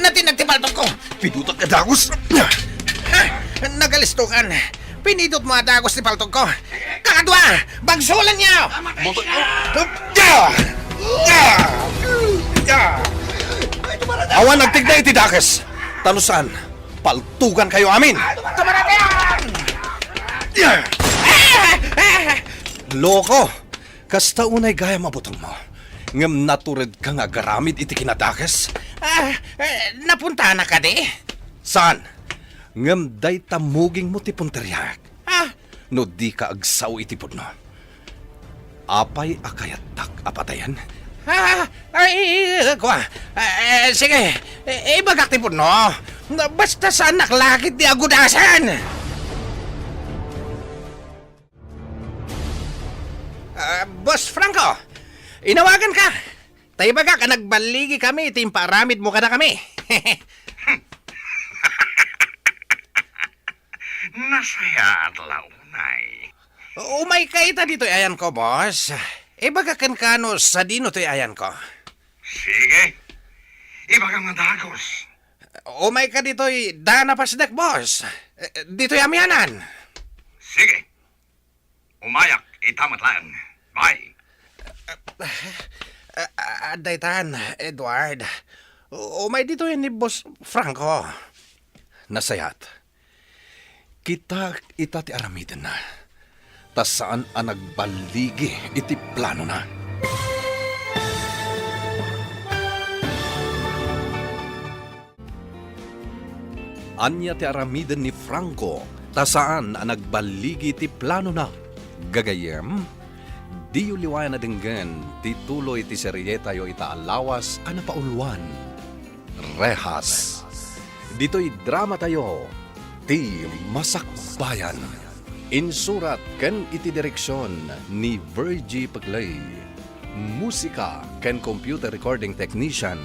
Natinag ti paltogko. Pidutak a dagus. Ha? Nagalistokan. Pinidot mo a dagus ti paltogko. Kakadua, bagsulanyo! Awan agtignay iti dakes. Tano saan, paltugankayo amin. Tumaratayan! Loko! Kasta unay gayam a butengmo. Ngem naturedka nga agaramid iti kinadakes? Ah, eh, napuntanak kadi? Saan? Ngem dayta mugingmo ti punteriak. Ah, no dika agsao iti pudno, apay a kayatdak a patayen? Ah, ay, kua. Eh, sige, eh, ibagak ti pudno. Basta saannak lakit ti agudasan. Ah, Boss Franco, inawagan ka. Ta ibagak a nagballigi kami iti impaaramid mo kadakami. Nasayaat la unay. Umay ka ita ditoy ayanko, boss. Ibagak kenka no sadino toy ayanko. Sige. Ibagam a dagus. Umay ka ditoy daan a pasdek, boss. Eh, ditoy amianan. Sige. Umayak ita met laeng. Bye. Ah, ah, adda itan, Edward. Umay ditoy ni Boss Franco. Nasayaat. Kitaek ita ti aramidenna. Ta saan a nagballigi iti planona. Ania ti aramiden ni Franco ta saan a nagballigi ti planona? Gagayyem, diyo liwayan a denggen ti tuloy ti serietayo ita a lawas a napauluan, Rehas. Ditoy dramatayo, Ti Masakbayan. Insurat ken iti direksion ni Virgie Peclay. Musika ken computer recording technician,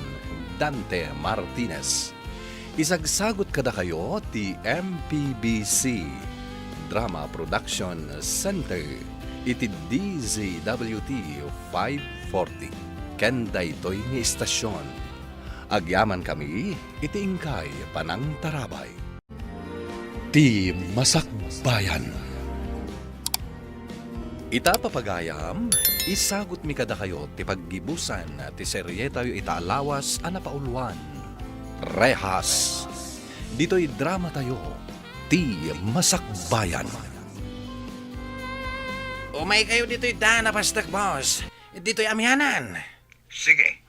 Dante Martinez. Isagsagut kadakayo ti M P B C Drama Production Center iti D Z W T five forty. Ken daytoy nga istasion, agyamankami iti inkay panangtarabay. Ti Masakbayan. Ita, papagayam, isagutmi kadakayo ti paggibusan ti serietayo ita a lawas a napauluan, Rehas. Ditoy dramatayo, Ti Masakbayan. Umaykayo ditoy daan a pasdek, boss. Ditoy amianan. Sige.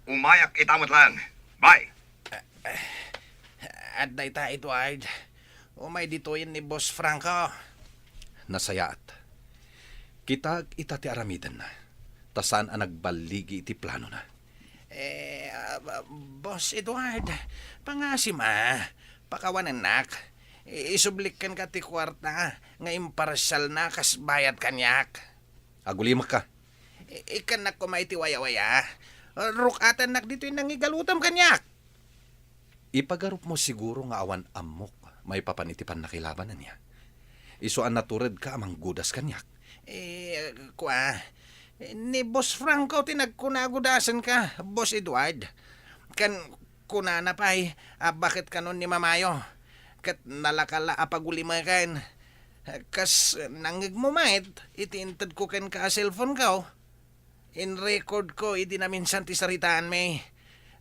Umayak ita met laeng. Bye. Adda ita, Edward. Umay ditoyen ni Boss Franco. Nasayaat. Kitaek ita ti aramidenna. ta saan a nagballigi iti planona. Eh, ah, ba-, Boss Edward, pangasim a, pakawanennak. I-, isublik kenka ti kuarta nga imparsialna kas bayad kaniak. Agulimakka. I-, ikkannak koma iti wayawaya. Ruk-atannak ditoy nangigalutam kaniak. Ipagarupmo siguro nga awan ammok maipapan iti pannakilaban, ania? Isu a naturedka a manggudas kaniak. Eh, kua, ni Boss Franco ti nagkuna a gudasenka, Boss Edward. Ken kunana pay a baket kanon ni Mamayo. Ket nalaka la a pagulimaken. Kas nangngegmo met iti intedko kenka a cellphone-ko, in-record ko idi naminsan ti saritaanmi.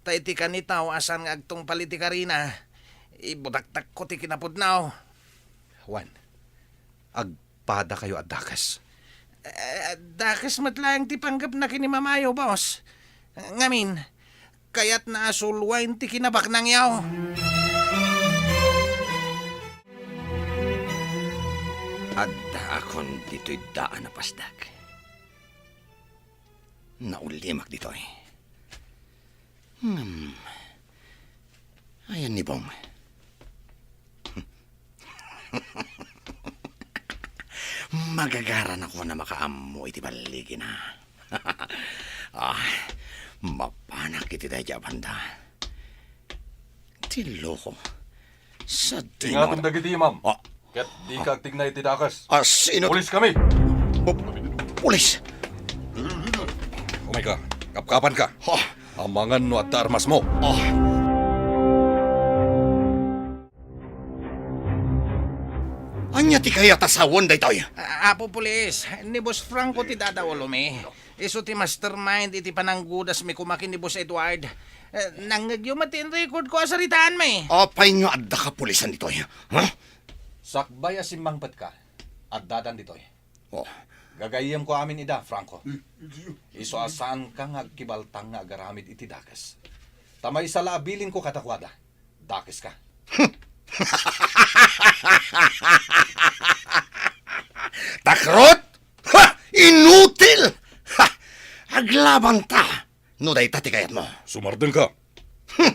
Ta iti kanitaw a saan nga agtungpal iti karina, ibutaktakko ti kinapudno. Juan, agpadakayo a dakes. Eh, dakes met laeng ti panggepna ken ni Mamayo, boss. Ngamin, kayatna a sulwaen ti kinabaknangyo. Addaakon ditoy daan a pasdak. Naulimak ditoy. Hmm. Ayan ni Bong. Magagaranakon a makaammo iti balligina. Ah, mapanak iti dayta a banda. Ti loko. Sadino. Ingatem dagiti imam. Ah. Ket dika agtigna iti dakes. Ah, sino? Pulis kami. Pu-, pulis? Umayka. Kapkapanka. Ha? Amangan no adda armasmo. Ah. Ania ti kayat a sawen daytoy? A-, Apo Pulis, ni Boss Franco ti dadaulumi. Isu ti mastermind iti pananggudasmi koma ken ni Boss Edward. Eh, nangngegyo met ti in-record ko a saritaanmi. Apay nga adda kapulisan ditoy? Ha? Sakbay a simmangpetka, addadan ditoy. Oh. Gagayyemko amin ida, Franco. Isu a saanka nga agkibaltang nga agaramid iti dakes. Ta maysa la a bilinko kadakuada. Dakeska. Takrot! Ha! Inutil! Ha! Aglabanta! No dayta ti kayatmo. Sumardengka. Hmm.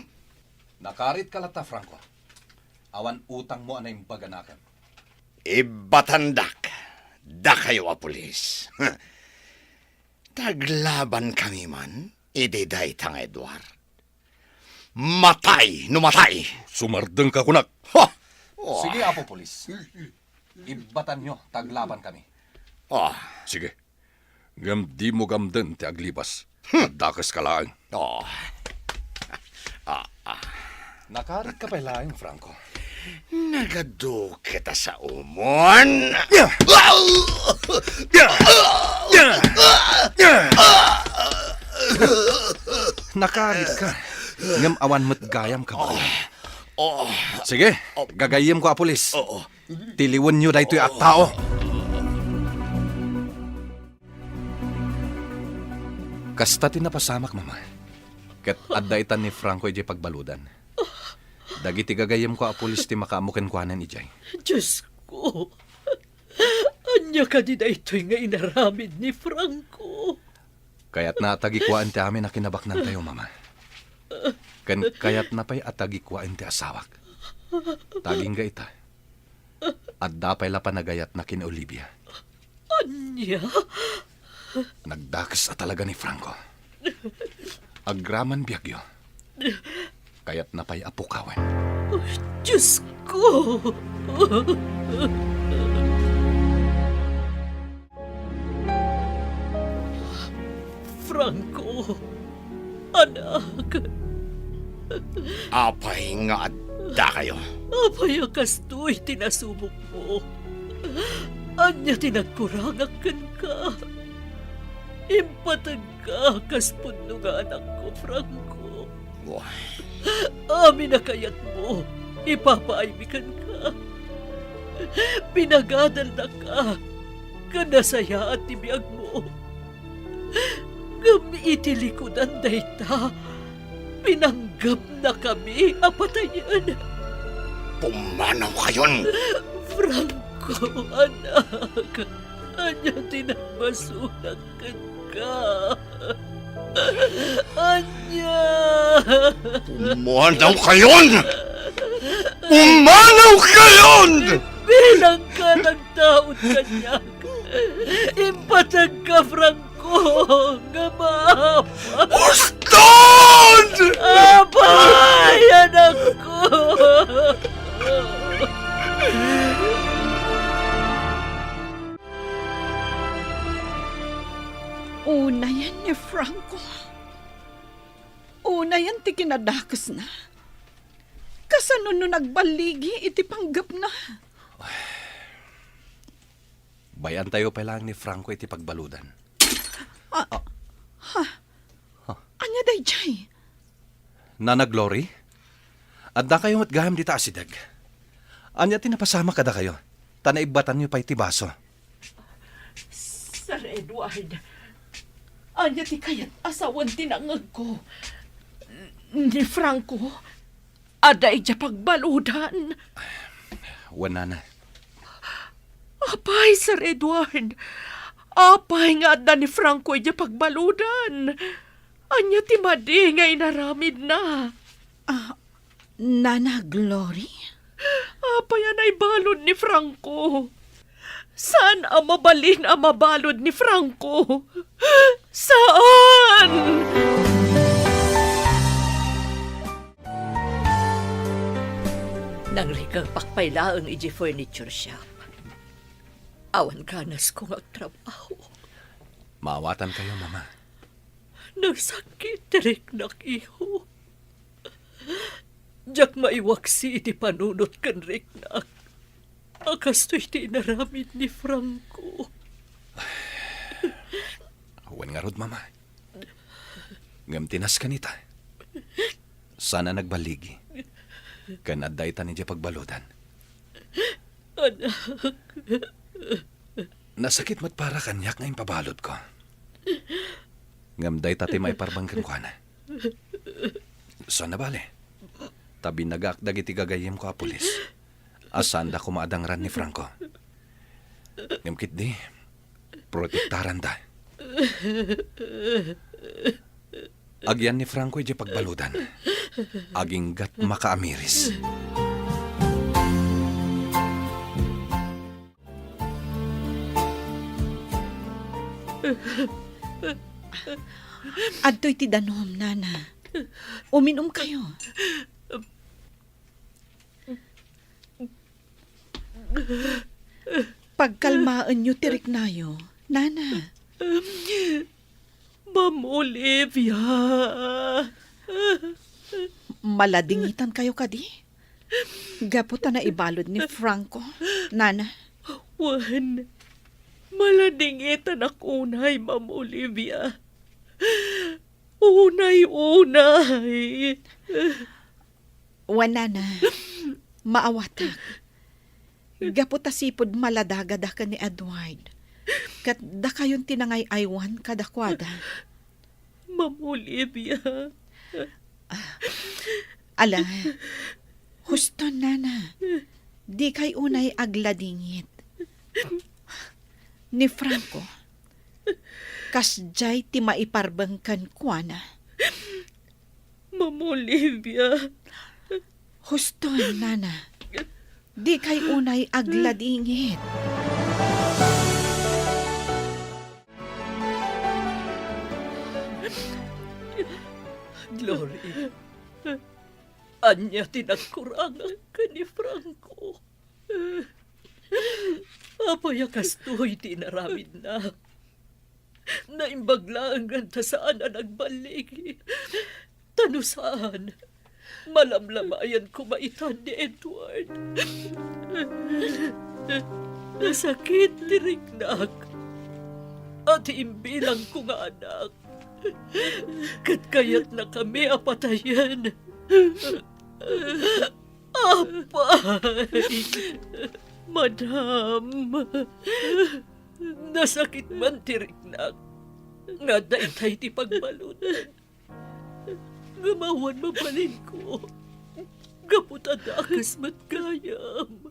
Nakaritka latta, Franco. Awan utangmo a naimbag a nakem. Ibbatandak, dakayo a pulis. Taglaban kami man, idi dayta nga Edward. Matay no matay! Sumardengka kunak. Ha! Oh. Sige, Apo Pulis. Ibbatanyo, taglaban kami. Oh. Sige. Ngem dimo gamden ti aglibas. Hmm. Addakeska laeng. Oh. Ah, ah. Nakaritka pay laeng, Franco. Nagadu ket a saomon. Nakaritka. Ngem awan met gayam, kabaro. Oh. Sige, gagayyemko a pulis. Oo. Tiliwenyo daytoy a tao. Kasta ti napasamak, Mama. Ket adda itan ni Franco idiay pagbaludan. Dagiti gagayyemko a pulis ti makaammo kenkuana idiay. Diosko, ania kadi daytoy nga inaramid ni Franco? Kayatna a tagikuaen ti amin a kinabaknantayo, Mama. Ken kayatna pay a tagikuaen ti asawak. Ta agingga ita, adda pay la panagayatna ken Olivia. Ania? Nagdakes a talaga ni Franco. Agraman biagyo. Kayatna pay a pukawen. Diosko! Franco, anak. Apay nga addakayo? Apay a kastoy ti nasubokmo? Ania ti nagkurangak kenka? Impateg ka kas pudno nga anakko, Franco. Wah. Amin a kayatmo, ipapaaymi kenka. Pinagadalnaka, ken nasayaat ti biagmo. Ngem iti likudan dayta, pinanggepnakami a patayen. Pumanawkayon! Franco, anak, ania ti nagbasolak kenka? ka. Ania? Pumanaw kayon! Pumanaw kayon! Bilang ka nagtaud kaniak. Impateg ka, Franco, nga maapa. Uston! Apay, anakko! Unayen ni Franco. Unayen ti kinadakesna. Kasano no nagballigi iti panggepna? Bay-antayo pay laeng ni Franco iti pagbaludan. Ah, ha? Ania daydiay? Nana Glory? Addakayo met gayam dita asideg. Ania ti napasamak kadakayo? Ta naibbatanyo pay ti baso. Sir Edward, ania ti kayat a sawen ti nangngegko? Ni Franco, adda idiay pagbaludan. Wen, nana. Apay, Sir Edward? Apay nga adda ni Franco idiay pagbaludan? Ania ti madi nga inaramidna? Ah, Nana Glory? Apay a naibalud ni Franco? Saan a mabalin a mabalud ni Franco? Saan? Nangrikerpak pay laeng idiay furniture shop. Awan ganasko nga agtrabaho. Maawatankayo, Mama. Nasakit ti riknak, iho. Diak maiwaksi iti panunot ken riknak a kastoy ti inaramid ni Franco. Wen ngarud, Mama. Ngem ti nasken ita, saan a nagballigi. Ken adda itan idiay pagbaludan. Anak. Nasakit met para kaniak nga impabaludko. Ngem dayta ti maiparbeng kenkuana. Saan a bale, ta binagaak dagiti gagayyemko a pulis a saanda koma a dangran ni Franco. Ngem ketdi, protektaranda. Agyan ni Franco idiay pagbaludan. Aginggat makaamiris. Adtoy ti danum, Nana. Uminumkayo. Pagkalmaenyo ti riknayo, Nana. Ma'am Olivia. Maladingitankayo kadi? Gapu ta naibalud ni Franco, Nana. Wen, maladingitanak unay, Ma'am Olivia. Unay, unay. Wen, Nana, maawatak. Gapu ta sipud maladagada ken ni Edward, ket dakayon ti nangay-aywan kadakuada. Ma'am Olivia. Ah, ala, huston, Nana. Dikay unay agladingit. Ni Franco, kasdiay ti maiparbeng kenkuana. Ma'am Olivia. Huston, Nana. Dikay unay agladingit. Glory, ania ti nagkurangak ken ni Franco? Apay a kastoy ti inaramidna? Naimbag laeng ta saan a nagballigi. Ta no saan, malamlamayan koma itan ni Edward. Nasakit ti riknak a ti imbilangko nga anak ket kayatnakami a patayen. Apay! Madam, nasakit man ti riknak nga daytay ti pagbaludan. Ngem awan mabalinko gapu ta dakes met gayam.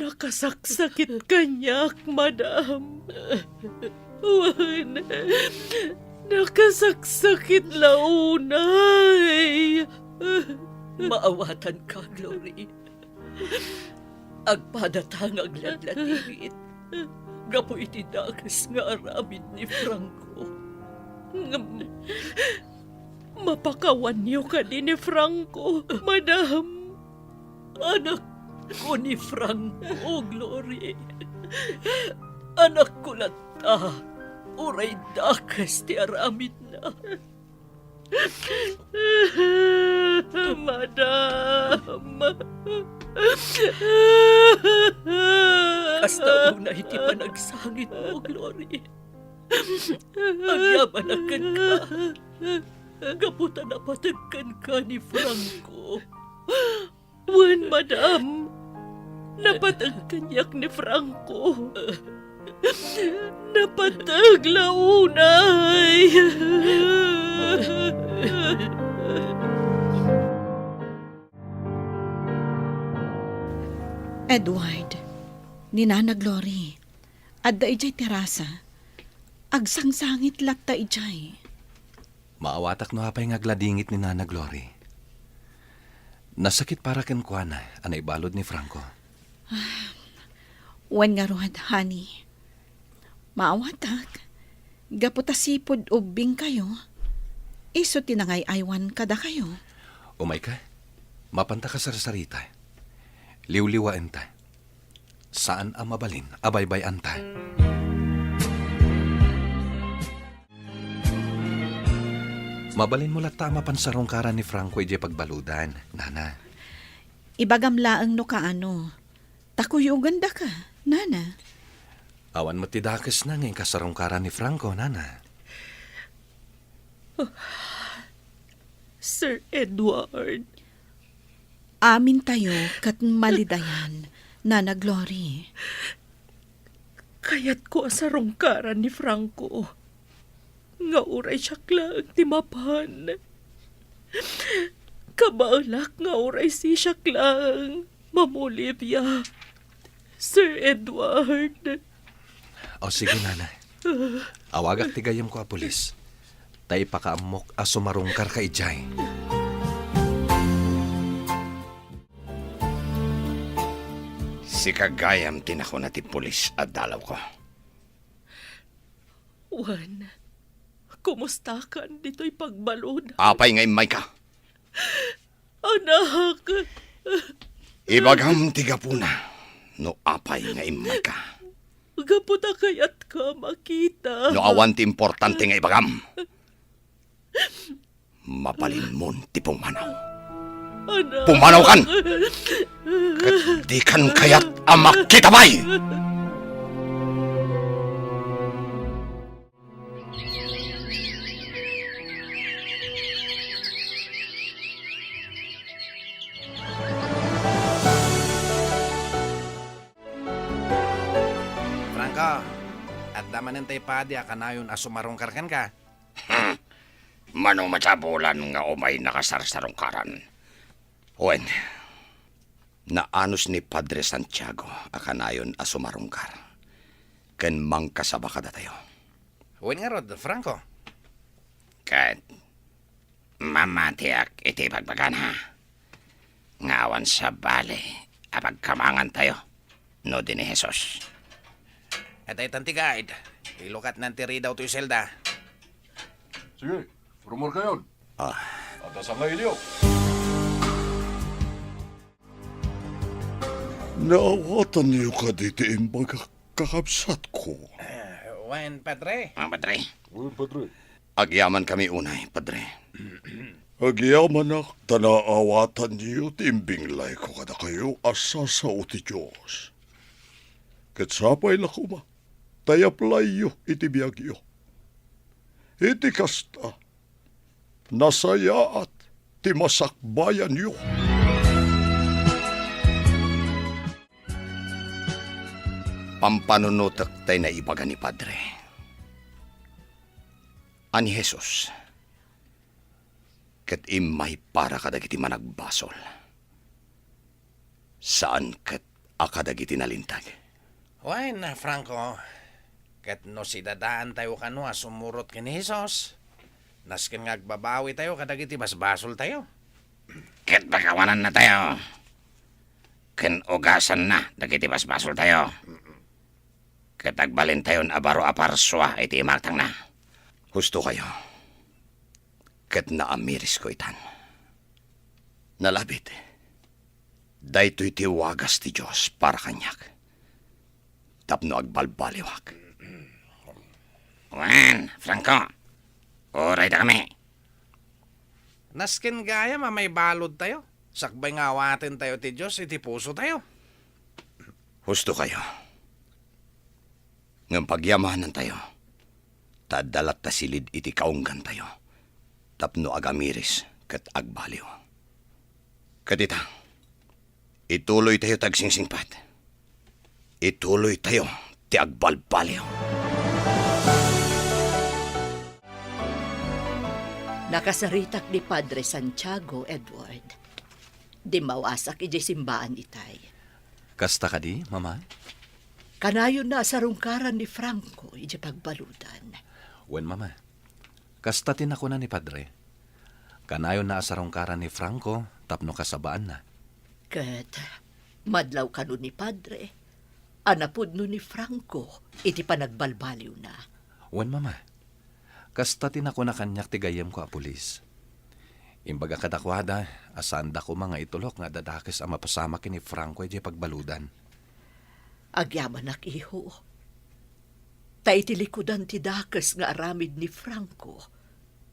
Nakasaksakit kaniak, madam. Wen, nakasaksakit la unay. Maawatanka, Glory. Agpadata nga agladladingit gapu iti dakes nga aramid ni Franco. Ngem, mapakawanyo kadi ni Franco, madam? Anakko ni Franco, Glory. Anakko latta, uray dakes ti aramidna. Madam. Kasta unay ti panagsangitmo, Glory. Agyamanak kenka. Gapu ta napateg kenka ni Franco. Wen, madam. Napateg kaniak ni Franco. Napateg la unay. Edward, ni Nana Glory, adda idiay terasa. Agsangsangit latta idiay. Maawatak no apay nga agladingit ni Nana Glory. Nasakit para kenkuana a naibalud ni Franco. Wen ngarud, honey. Maawatak, gapu ta sipud ubbingkayo, isu ti nangay-aywan kadakayo. Umayka, mapanta kasarsarita. Liwliwaenta. Saan a mabalin a baybay-anta. Mabalinmo latta a mapansarungkaran ni Franco idiay pagbaludan, Nana. Ibagam laeng no kaano. Ta kuyogandaka, Nana. Awan met ti dakesna nga inkasarungkaran ni Franco, Nana. Sir Edward. Amintayo ket malidayan, Nana Glory. Kayatko a sarungkaran ni Franco nga uray siak laeng ti mapan. Kabaelak nga uray sisiak laeng mamolivia, Sir Edward. O, sige, Nana. Awagak ti gayyemko a pulis. Ta ipakaammok a sumarungkarka idiay. Sika gayam ti nakuna ti pulis a dalawko. Wen, kumustakan ditoy pagbalud? Apay nga immayka? Anak! Ibagam ti gapuna no apay nga immayka. Gapu ta kayatka makita. No awan ti importante nga ibagam, mabalinmon ti pumanaw. Anak! Pumanawkan! Ket dikan kayat a makita pay! Franco, adda manen tay padi a kanayon a sumarungkar kenka. Hmm. Mano masapulan nga umay nakasarsarungkaran? Wen, naanus ni Padre Santiago a kanayon a sumarungkar ken mangkasaba kadatayo. Wen ngarud, Franco. Ket mamatiak iti ibagbagana nga awan sabali a pagkamangantayo no di ni Jesus. Adda itan ti guide. Ilukatnan ti ridaw toy selda. Sige, rumor kayon. Ah. Adda sangailiyo. Naawatanyo kadi ti imbagak, kakabsatko? Ah, wen, Padre. Ah, Padre. Wen, Padre. Agyamankami unay, Padre. Agyamanak ta naawatanyo ti imbinglayko kadakayo a sasao ti Dios. Ket sapay la koma ta yaplayyo iti biagyo. Iti kasta, nasayaat ti masakbayanyo. Pampanunotek tay naibaga ni Padre a ni Jesus ket immay para kadagiti managbasol, saan ket a kadagiti nalintag. Wen, Franco, Ket no sidadaantayo kano a sumurot ken ni Jesus, nasken nga agbabawitayo kadagiti basbasoltayo. Ket pakawanannatayo ken ugasanna dagiti basbasoltayo. Ket agbalintayon a baro a parsua iti imatangna. Hustokayo, ket naamirisko itan. Nalabit, daytoy ti wagas ti Dios para kaniak, tapno agbalbaliwak. Wen, Franco, urayda kami. Nasken gayam a maibaludtayo, sakbay nga awatentayo ti Dios iti pusotayo. Hustokayo. Ngem pagyamanantayo, ta adda latta silid iti kaunggantayo, tapno agamiris ket agbaliw. Ket ita, ituloytayo ti agsingsingpet. Ituloytayo ti agbalbaliw. Nakasaritak ni Padre Santiago, Edward. Dimmawasak idiay simbaan itay. Kasta kadi, Mama? Kanayonna a sarungkaran ni Franco idiay pagbaludan. Wen, Mama. Kasta ti nakuna ni Padre. Kanayonna a sarungkaran ni Franco tapno kasabaanna. Ket madlaw kano ni Padre a napudno ni Franco iti panagbalbaliwna. Wen, Mama. Kasta ti nakuna kaniak ti gayyemko a pulis. Imbaga kadakuada a saanda koma nga itulok nga adda dakes a mapasamak ken ni Franco idiay pagbaludan. Agyamanak, iho. Ta iti likudan ti dakes nga aramid ni Franco,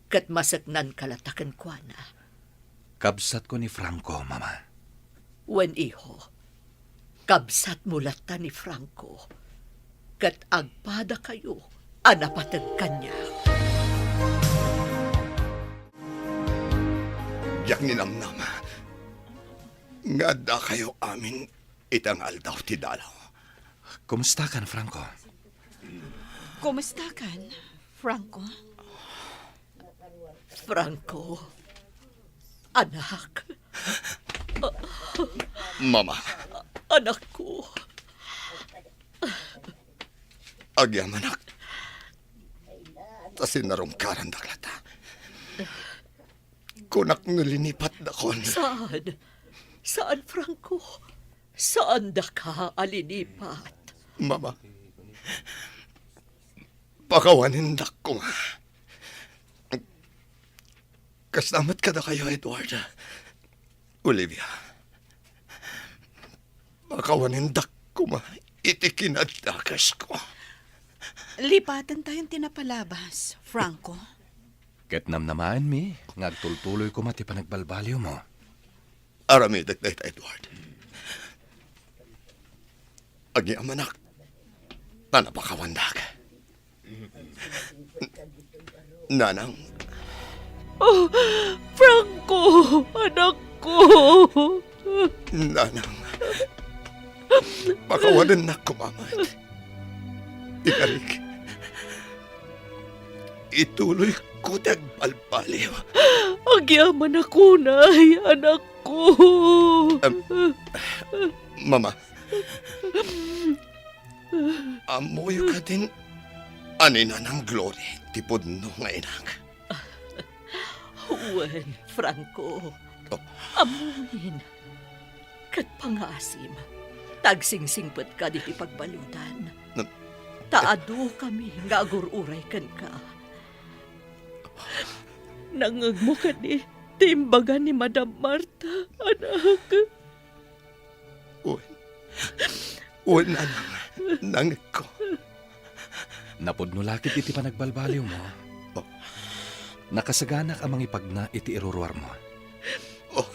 ket maseknanka latta kenkuana. Kabsatko ni Franco, Mama. Wen, iho. Kabsatmo latta ni Franco, ket agpadakayo a napateg kaniak. Diak ninamnama nga addakayo amin ita nga aldaw ti dalaw. Kumustakan, Franco? Kumustakan, Franco? Franco, anak. Mama. Anakko. Agyamanak. Ta sinarungkarandak latta. Kunak no linipatdakon. Saan? Saan, Franco? Saandaka a linipat? Mama, pakawanendak koma. Kasta met kadakayo, Edward. Olivia, pakawanendak koma iti kinadakesko. Lipatentayon ti napalabas, Franco. Ket namnamaenmi nga agtultuloy koma ti panagbalbaliwmo. Aramidek dayta, Edward. Agyamanak, ta napakawandak. Nanang. Oh, Franco, anakko. Nanang. Pakawanennak koma met. Ikarik. Ituloyko ti agbalbaliw. Agyamanak unay, anakko. Em, Mama, ammoyo kadin a ni Nanang Glory ti pudno nga inak? Wen, Franco. Oh. Ammomin. Ket pangaasim, ta agsingsingpetka iti pagbaludan. Nam- Ta adu kami nga agur-uray kenka. Nangngegmo kadi ti imbaga ni Madam Marta, anak? Wen. Wen, nanang, nangngegko. Napudno la ketdi ti panagbalbaliwmo. Oh. Nakasaganak a mangipagna iti iruruarmo. Oh.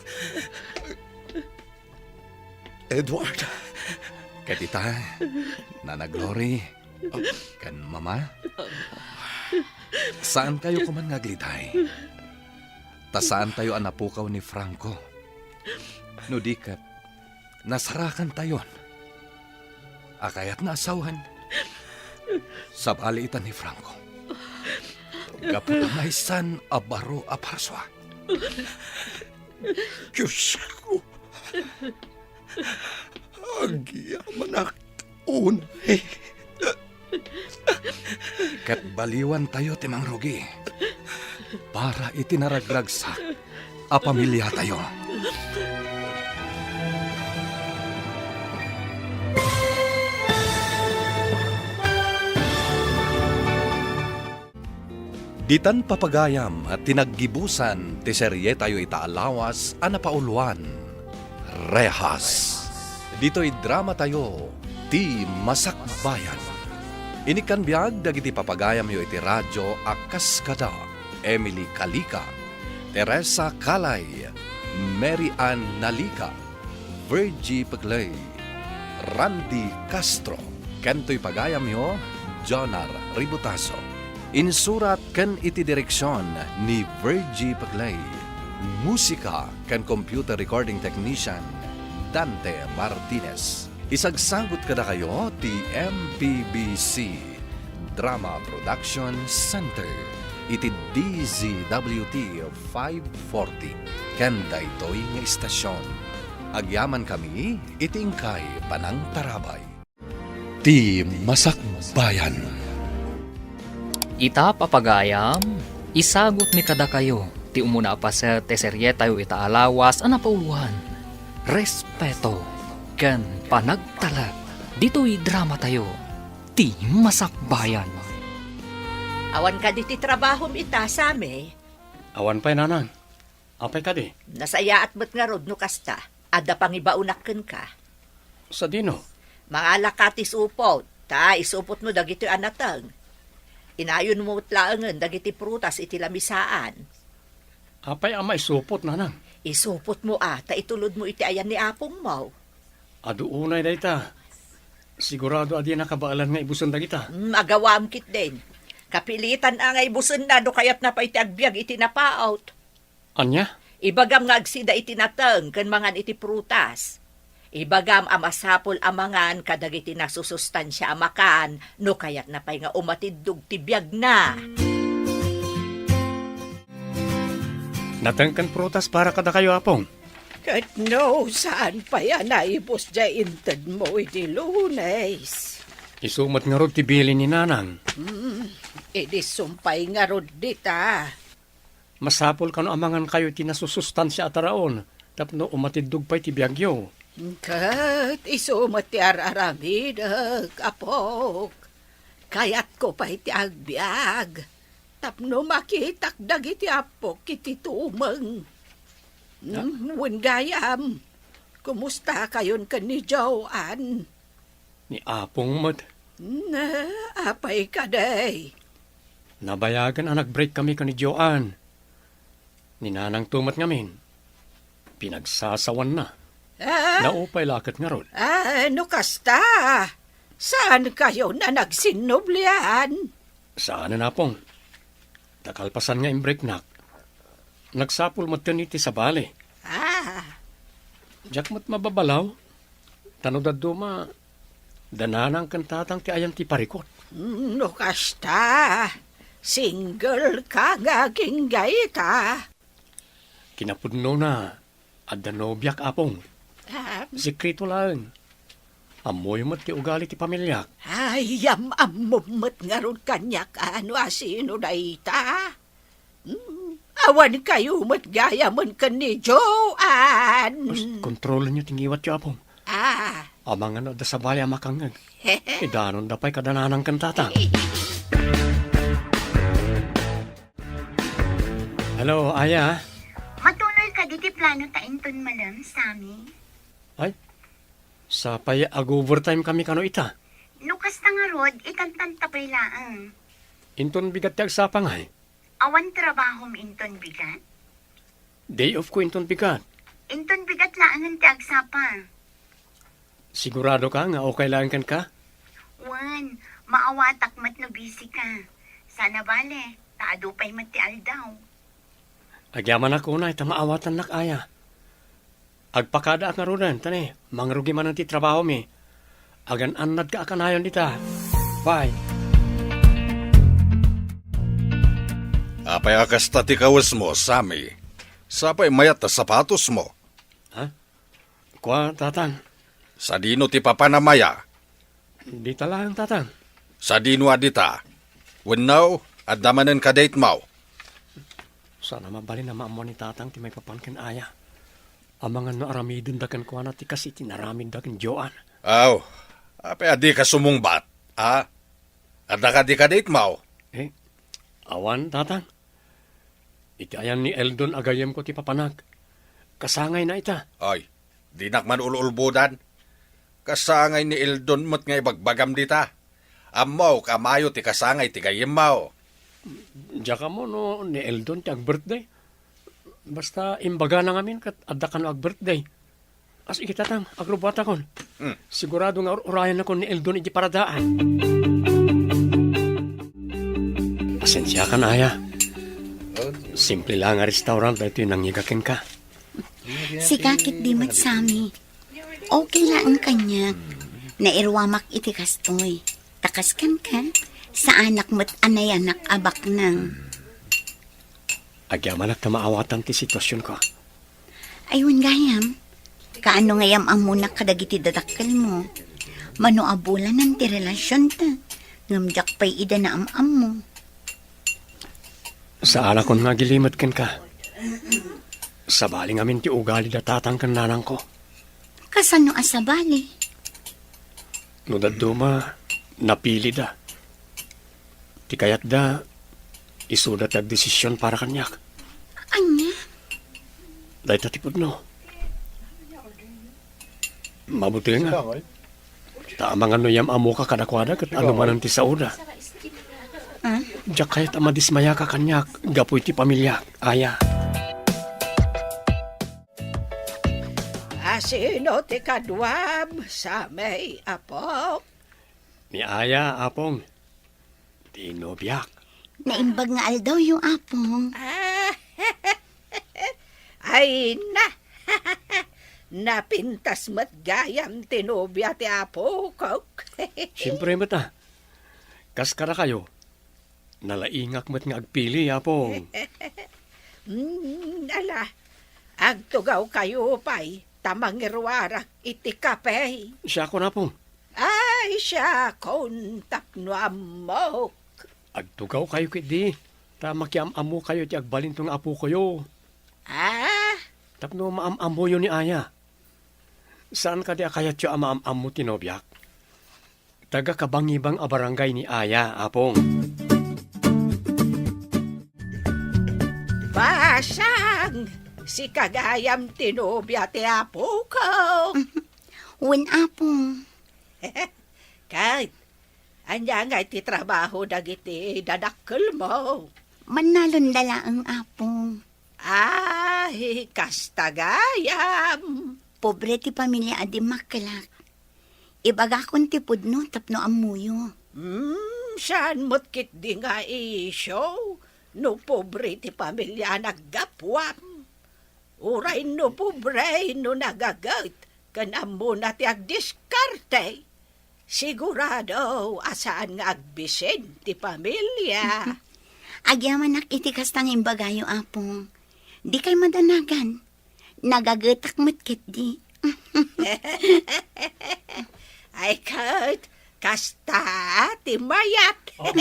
Edward. Ket ita, Nana Glory, ken Mama, saankayo koman nga agliday. Ta saantayo a napukaw ni Franco. No di ket, nasarakantayon a kayatna a sawen. Sabali ita ni Franco. Gapu ta maysan a baro a parsua. Diosko, agyamanak unay. ket baliwantayo ti mangrugi para iti naragragsak a pamiliatayo. Ditan papagayam ti naggibusan ti serietayo ita a lawas a napauloan, Rehas. Ditoy dramatayo, Ti Masakbayan. Inikkan biag dagiti papagayamyo iti radio a kas kada Emily Calica, Teresa Calay, Mary Ann Nalica, Virgie Peclay, Randy Castro, ken toy pagayamyo, Jonar Ributaso. Insurat ken iti direksion ni Virgie Peclay. Musika ken computer recording technician, Dante Martinez. Isagsagut kadakayo ti M P B C Drama Production Center iti D Z W T five forty ken daytoy nga istasion. Agyamankami iti inkay panangtarabay. Ti Masakbayan. Ita, papagayam, isagutmi kadakayo ti umuna a paset ti serietayo ita a lawas a napauloan, Respeto ken Panagtalek, ditoy dramatayo, Ti Masakbayan. Awan kadi ti trabahom ita, Sammy? Awan pay, nanang. Apay kadi? Nasayaat met ngarud no kasta. Adda pangibaonak kenka. Sadino? Mangalaka ti supot, ta isupotmo dagitoy a nateng. Inayonmo met laengen dagiti prutas iti lamisaan. Apay a maisupot, nanang? Isupotmo a, ta itulodmo iti ayan ni apongmo. Adu unay dayta. Sigurado a dina kabaelan nga ibusen dagita. Mm, agawam ketdin. Kapilitan a nga ibusenna no kayatna pay ti agbiag iti napaut. Ania? Ibagam nga agsida iti nateng ken mangan iti prutas. Ibagam a masapul a mangan kadagiti nasusustansia a makan no kayatna pay nga umatiddog ti biagna. Nateng ken prutas para kadakayo, Apong. Ket no saan pay a naibus diay intedmo idi Lunes? Isu met ngarud ti bilin ni Nanang. Hmm, idi sumpay ngarud dita. Masapul kano a mangankayo iti nasusustansia a taraon tapno umatiddog pay ti biagyo. Ket isu met ti ar-aramidek, apok. Kayatko pay ti agbiag tapno makitak dagiti appok iti tumeng. Ah? Hmm, wen gayam, kumusta kayon ken ni Joanne? Ni Apong met. Na, apay kadi? Nabayagen a nag-break kami ken ni Joanne. Ni Nanangto met ngamin, pinagsasawanna. Ah? Naupay la ket ngarud. Ah, no kasta, saankayon a nagsinnublian? Saanen, Apong. Ta kalpasan nga imbreaknak, nagsapul metten iti sabali. Ah. Diak met mababalaw. Ta no dadduma, da Nanang ken Tatang ti ayan ti parikut. Mm, no kasta, single ka nga agingga ita. Kinapudnona, adda nobiak, Apong. Ah. Sekreto laeng. Ammoyo met ti ugali ti pamiliak. Ay, am-ammom met ngarud kaniak a no asino dayta. Hmm, awankayo met gayamen ken ni Joanne. Us, kontrolenyo ti ngiwatyo, Apong. Ah. Amangan no adda sabali a makangngeg, idanonda pay kada Nanang ken Tatang. Hello, Aya. Matunoy kadi ti plano ta inton malem, Sammy? Ay, sapay ag-overtime kami kano ita. No kasta ngarud, itantan ta pay laeng. Inton bigat ti agsapa ngay? Awan trabahom inton bigat? Day off ko inton bigat. Inton bigat laengen ti agsapa. Sigurado ka nga okay laeng kenka? Wen, maawatak met no busy ka. Sana bale, ta adu pay met ti aldaw. Agyamanak unay ta maawatannak, Aya. Agpakadaak ngaruden, ta ne, mangrugi manen ti trabahomi. Agan-annadka a kanayon dita. Bye. Apay a kasta ti kawesmo, Sammy? Sapay mayat a sapatosmo. Ha? Kua, Tatang. Sadino ti papan a maya? Dita laeng, Tatang. Sadino a dita? Wenno, adda manen ka date mo? Saan a mabalin a maammuan ni Tatang ti maipapan ken Aya. Amangan no aramidenda kenkuana ti kas iti inaramidda ken Joan. Aw, apay a dika sumungbat, a? Adda kadi ka date mo? Eh, awan, Tatang. Iti ayan ni Eldon a gayyemko ti papanak. Kasangayna ita. Ay, dinak man ul-ulbodan. Kasangay ni Eldon met nga ibagbagam dita. Ammok a mayo ti kasangay ti gayyemmo. Diak ammo no ni Eldon ti ag-birthday. Basta imbagana ngamin ket adda kano ag-birthday. As iti Tatang, agrubbuatakon. Hmm. Sigurado nga ur-urayannakon ni Eldon iti paradaan. Pasensiakan, Aya. Simple la nga restaurant daytoy nangngiga kenka. Sika ket di met, Sammy. Okay laeng kaniak. Nairuamak iti kastoy. Ta kas kenka, saanak met a nayanak a baknang. Agyamanak ta maawatan ti situasionko. Ay, wen gayam, kaano nga yam-ammonak kadagiti dadakkelmo? Mano a bulanen ti relasionta, ngem diak pay ida naam-ammo. Saanakon nga agilimed kenka. Sabali ngamin ti ugali da tatang ken nanangko. Kasano a sabali? No dadduma, napilida. Ti kayatda, isuda ti agdesision para kaniak. Ania? Dayta ti pudno. Mabutenga. Ta amangan no yam-ammoka kadakuada ket ano manen ti saoda. Ah? Diak kayat a madismayaka kaniak gapu iti pamiliak, Aya. A sino ti kaduam, Sammy, apo? Ni Aya, Apong. Ti nobiak. Naimbag nga aldawyo, Apong. Ah, ay na! Napintas met gayam ti nobia ti apok. Siempre met a. Kas kadakayo, nalaingak met nga agpili, Apong. Mm, ala, agtugawkayo pay ta mangiruarak iti kape. Siakon, Apong. Ay, siakon tapno ammok. Agtugawkayo ketdi, ta makiam-ammokayo iti agbalinto nga apokoyo. Ah? Tapno maam-ammoyo ni Aya. Saan kadi a kayatyo a maam-ammo ti nobiak? Taga Kabangibang a barangay ni Aya, Apong. Basang, sika gayam ti nobia ti apoko. Wen, Apong. Ket, ania ngay ti trabaho dagiti dadakkelmo? Mannalonda laeng, Apong. Ay, kasta gayam. Pobre ti pamilia a dimmakkelak. Ibagakon ti pudno tapno ammoyo. Hmm, saan met ketdi nga isyu no pobre ti pamilia a naggapuam? Uray no pobre no nagaget ken ammona ti agdiskarte, sigurado a saan nga agbisin ti pamilia. Agyamanak iti kasta nga imbagayo, Apong. Dikay madanagan. Nagagetak met ketdi. Ay, ket, kasta ti mayat. Oh,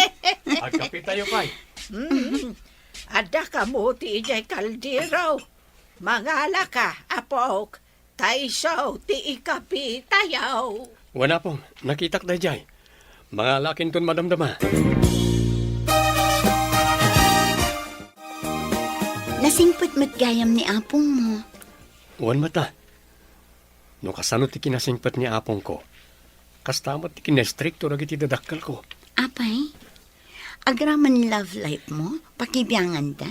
agkapitayo pay. Mm. Adda kamo ti idiay kaldero. Mangalaka, apok, ta isu ti ikapitayo. Wen, Apong, nakitak daydiay. Mangalakinton madamdama. Nasingpet met gayam ni apongmo. Wen met a. No kasano ti kinasingpet ni apongko, kasta met ti kinaistrikto dagiti dadakkelko. Apay, agraman love life mo, pakibianganda?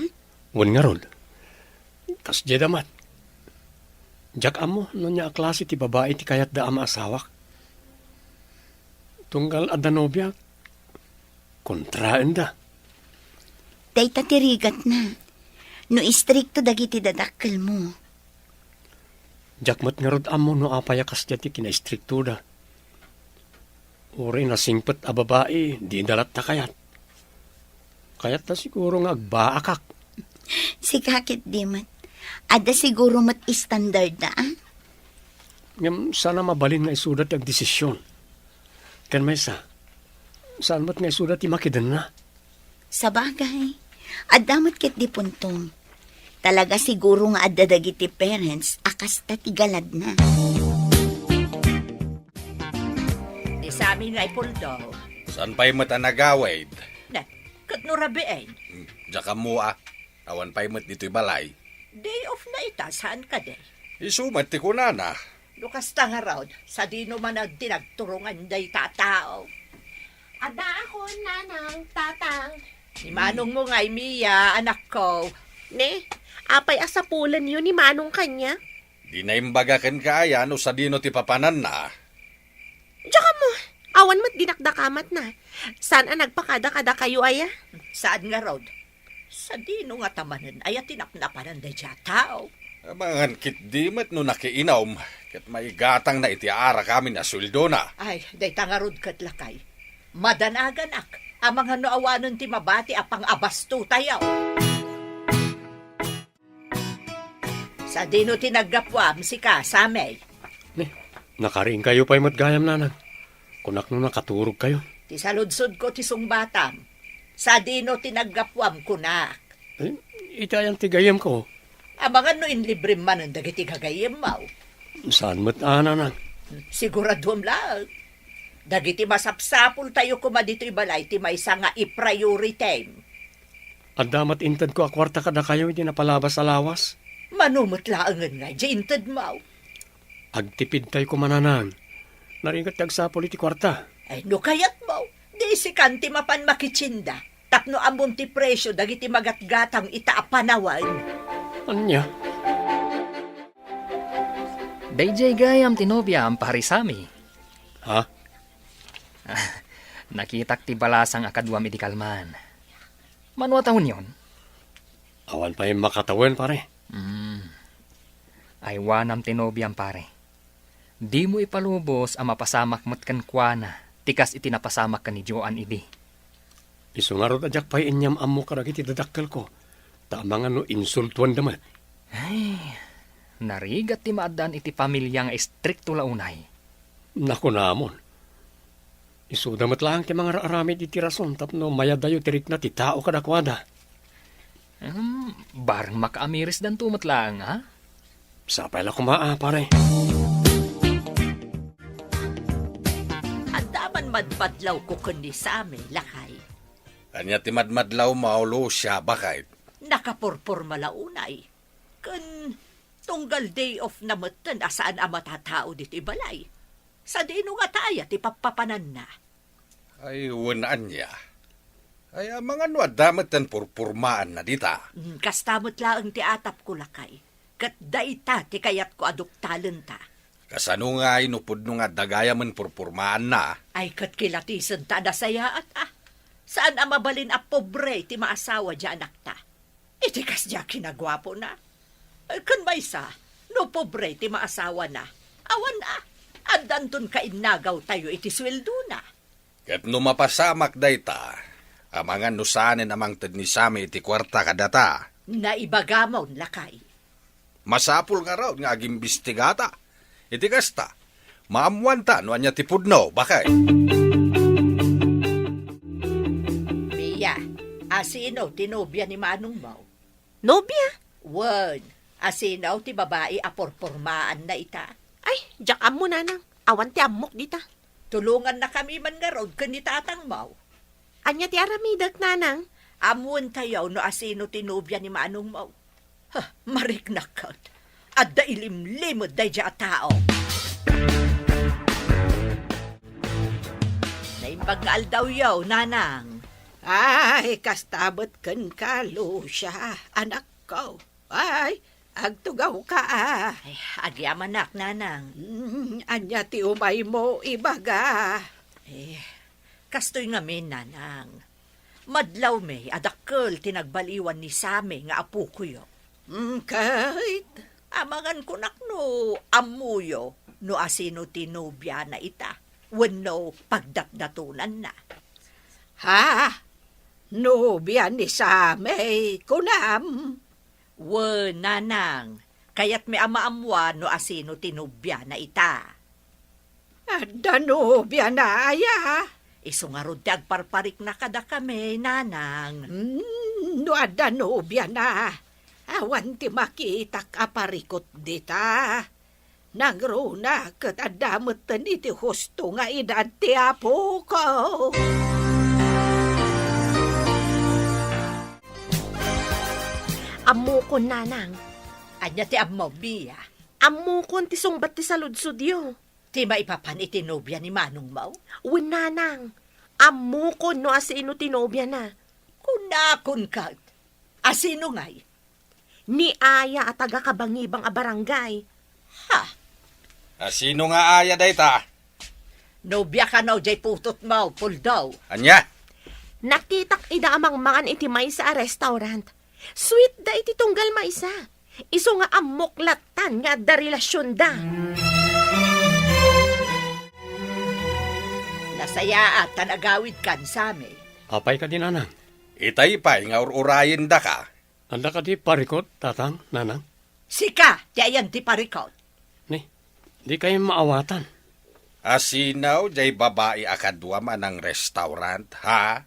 Wen ngarud, kasdiay da met. Diak ammo no ania a klase ti babai ti kayatda a maasawak. Tunggal adda nobiak, kontraenda. Dayta ti rigatna. No istrikto dagiti dadakkelmo. Diak met ngarud ammo no apay a kasdiay ti kinaistriktoda. Uray nasingpet a babai, dida latta kayat. Kayatta siguro nga agbaakak. Sika ketdi met. Adda siguro met standarda, a? Ngem saan a mabalin nga isuda ti agdesision. Ken maysa, saan met nga isuda ti makidenna. Sabagay, adda met ketdi punto. Talaga siguro nga adda dagiti parents a kasta ti galadna. Ni Sammy nga ipuldo. Saan pay met a nagawid? Ne, ket no rabiin? Hmm, diak ammo a. Awan pay met ditoy balay. Day off na ita, saan kadi? Isu met ti kunana. No kasta ngarud, sadino man ti nagturungan dayta a tao? Addaakon, Nanang, Tatang. Ni manongmo ngay, Mia, anakko. Ne, apay a sapulenyo ni Manong kaniak? Di naimbaga kenka aya no sadino ti papananna? Diak ammo, awan met dinakdakamatna. Saan a nagpakada kadakayo aya? Saan ngarud? Sadino ngata manen aya ti napnapanan daydiay a tao? Amangan ketdi met no nakiinum, ket maigatangna iti arak amin a sueldona. Ay, dayta ngarud ket lakay. Madanaganak, amangan no awanen ti mabati a pangabastotayo. Sadino ti naggapuam, sika, Sammy? Ne, nakariingkayo pay met gayam, Nanang. Kunak no nakaturogkayo. Ti saludsodko ti sungbatam. Sadino ti naggapuam, kunak? Eh, iti ayan ti gayyemko? Amangan no inlibrem manen dagiti gagayyemmo. Saan met a, Nanang? Siguraduem laeng. Dagiti masapsapultayo koma ditoy balay ti maysa nga i-priority. Adda met intedko a kuarta kadakayo iti napalabas a lawas. Mano met laengen nga idiay intedmo? Agtipidtay koma, Nanang. Narigat ti agsapul iti kuarta. Ay, no kayatmo, di sikan ti mapan makitienda tapno ammom ti presio dagiti magatgatang ita a panawen. Ania? Daydiay gayam ti nobiam, Pare Sammy. Ha? Nakitak ti balasang a kaduam idi kalman. Mano a tawenyon? Awan pay makatawen, pare. Hmm. Aywanam ti nobiam, pare. Dimo ipalubos a mapasamak met kenkuana ti kas iti napasamak ken ni Joan idi. Isu ngarud a diak pay inyam-ammo kadagiti dadakkelko, ta amangan no insultuanda met. Ay, narigat ti maaddaan iti pamilia nga istrikto la unay. Nakunamon. Isuda met laeng ti mangar-aramid iti rason tapno mayadayo ti rikna ti tao kadakuada. Hmm, bareng makaamirisdanto met laeng, a? Sapay la koma, a, pare. Adda man madmadlawko ken ni Sammy, lakay. Ania ti madmadlawmo, Lucia, baket? Nakapurporma la unay. Ken tunggal day off na metten a saan a matatao ditoy balay. Sadino ngata aya ti pappapananna? Ay, wen ania. Ay, amangan no adda met ti purpurmaanna dita. Hmm, kasta met laeng ti atapko, lakay. Ket dayta ti kayatko a duktalenta. Kasano ngay no pudno nga adda gayamen purpurmaanna? Ay, ket kilatisenta a nasayaat, a. Saan a mabalin a pobre ti maasawa diay anakta. Iti kasdiay a kinaguapona. Ken maysa, no pobre ti maasawana, awan a, addanton kainnagawtayo iti sueldona. Ket no mapasamak dayta, amangan no saanen a mangted ni Sammy iti kuarta kadata. Naibagamon, lakay. Masapul ngarud nga agimbistigata. Iti kasta, maammoanta no ania ti pudno, baket. Mia, asino ti nobia ni manongmo? Nobia? Wen, asino ti babai a purpurmaanna ita? Ay, diak ammo, Nanang. Awan ti ammok dita. Tulongannakami man ngarud ken ni tatangmo. Ania ti aramidek, Nanang? Ammoentayo no asino ti nobia ni manongmo. Ha, mariknak ket. Adda ilimlimed daydiay a tao. Naimbag nga aldawyo, Nanang. Ay, kasta met kenka, Lucia, anakko. Ay, agtugawka, a. Ay, agyamanak, Nanang. Mm, ania ti umaymo ibaga? Eh, kastoy ngamin, Nanang. Madlawmi a dakkel ti nagbaliwan ni Sammy nga apokoyo. Mm, ket? Amangan kunak no ammoyo no asino ti nobiana ita wenno pagdatdatonanna. Ha? Nobia ni Sammy, kunam? Wen, Nanang, kayatmi a maammoan no asino ti nobiana ita. Adda nobiana aya? Isu ngarud ti agparparikna kadakami, nanang. Hmm, no adda nobiana, awan ti makitak a parikot dita. Nangruna ket adda metten iti husto nga edad ti apoko. Ammokon, nanang. Ania ti ammom, Mia? Ammokon ti sungbat ti saludsodyo. Ti maipapan iti nobia ni manongmo? Wen, nanang. Ammokon no asino ti nobiana. Kunakon ket. Asino ngay? Ni Aya a taga Kabangibang a barangay. Ha? Asino nga Aya dayta? Nobia kano jay putotmo, Puldo. Ania? Nakitak ida a mangmangan iti maysa a restaurant. Sweet da iti tunggal maysa. Isu nga ammok lattan nga adda relasionda. Nasayaat ta nagawidkan, Sammy. Apay kadi, nanang? Itay pay nga ur-urayendaka. Adda kadi parikot, tatang, nanang? Sika ti ayan ti parikot. Ni, dikay maawatan. Asino jay babai a kaduam a nang-restaurant, ha?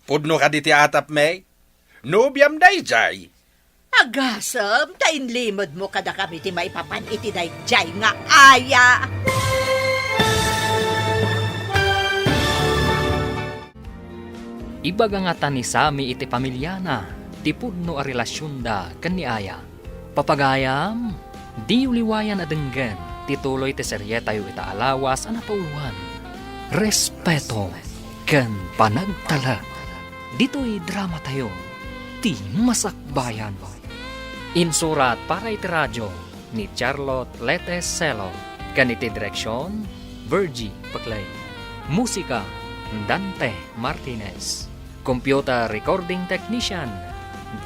Pudno kadi ti atapmi? Nobiam dayjay? Agasem ta inlimedmo kadakami ti maipapan iti dayjay nga Aya. Ibaga ngata ni Sammy iti pamiliana ti pudno a relasionda ken ni Aya. Papagayam, diyo liwayan a denggen ti tuloy ti serietayo ita a lawas a napauluan, Respeto ken Panagtalek. Ditoy dramatayo, Ti Masakbayan. Insurat para iti radio ni Charlotte Lete Celo, ken iti direksion, Virgie Paclay. Musika, Dante Martinez. Computer recording technician,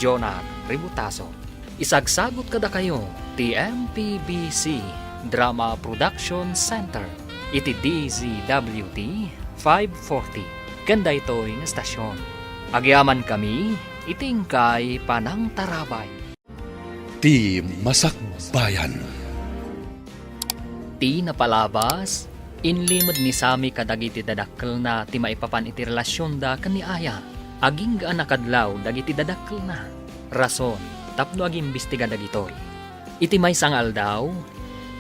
Jonah Ributaso. Isagsagut kadakayo ti M P B C Drama Production Center iti D Z W T five forty ken daytoy nga estasion. Agyamankami iti inkay panangtarabay. Ti Masakbayan. Ti napalabas, inlimed ni Sammy kadagiti dadakkelna ti maipapan iti relasionda ken ni Aya. Agingga a nakadlaw dagiti dadakkelna. Rason tapno agimbestiga dagitoy. Iti maysa nga aldaw,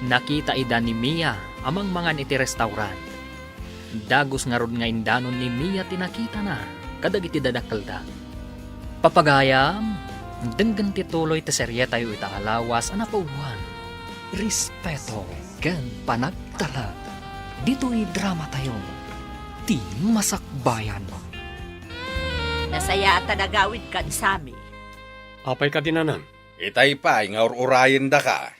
nakita ida ni Mia a mangmangan iti restaurant. Dagus ngarud nga indanon ni Mia ti nakitana kadagiti dadakkelda. Papagayam, denggen ti tuloy ti serietayo ita a lawas a napauluan, Respeto ken Panagtalek. Ditoy dramatayo, Ti Masakbayan. Nasayaat ta nagawidkan, Sammy. Apay kadi, nanang? Itay pay nga ur-urayendaka.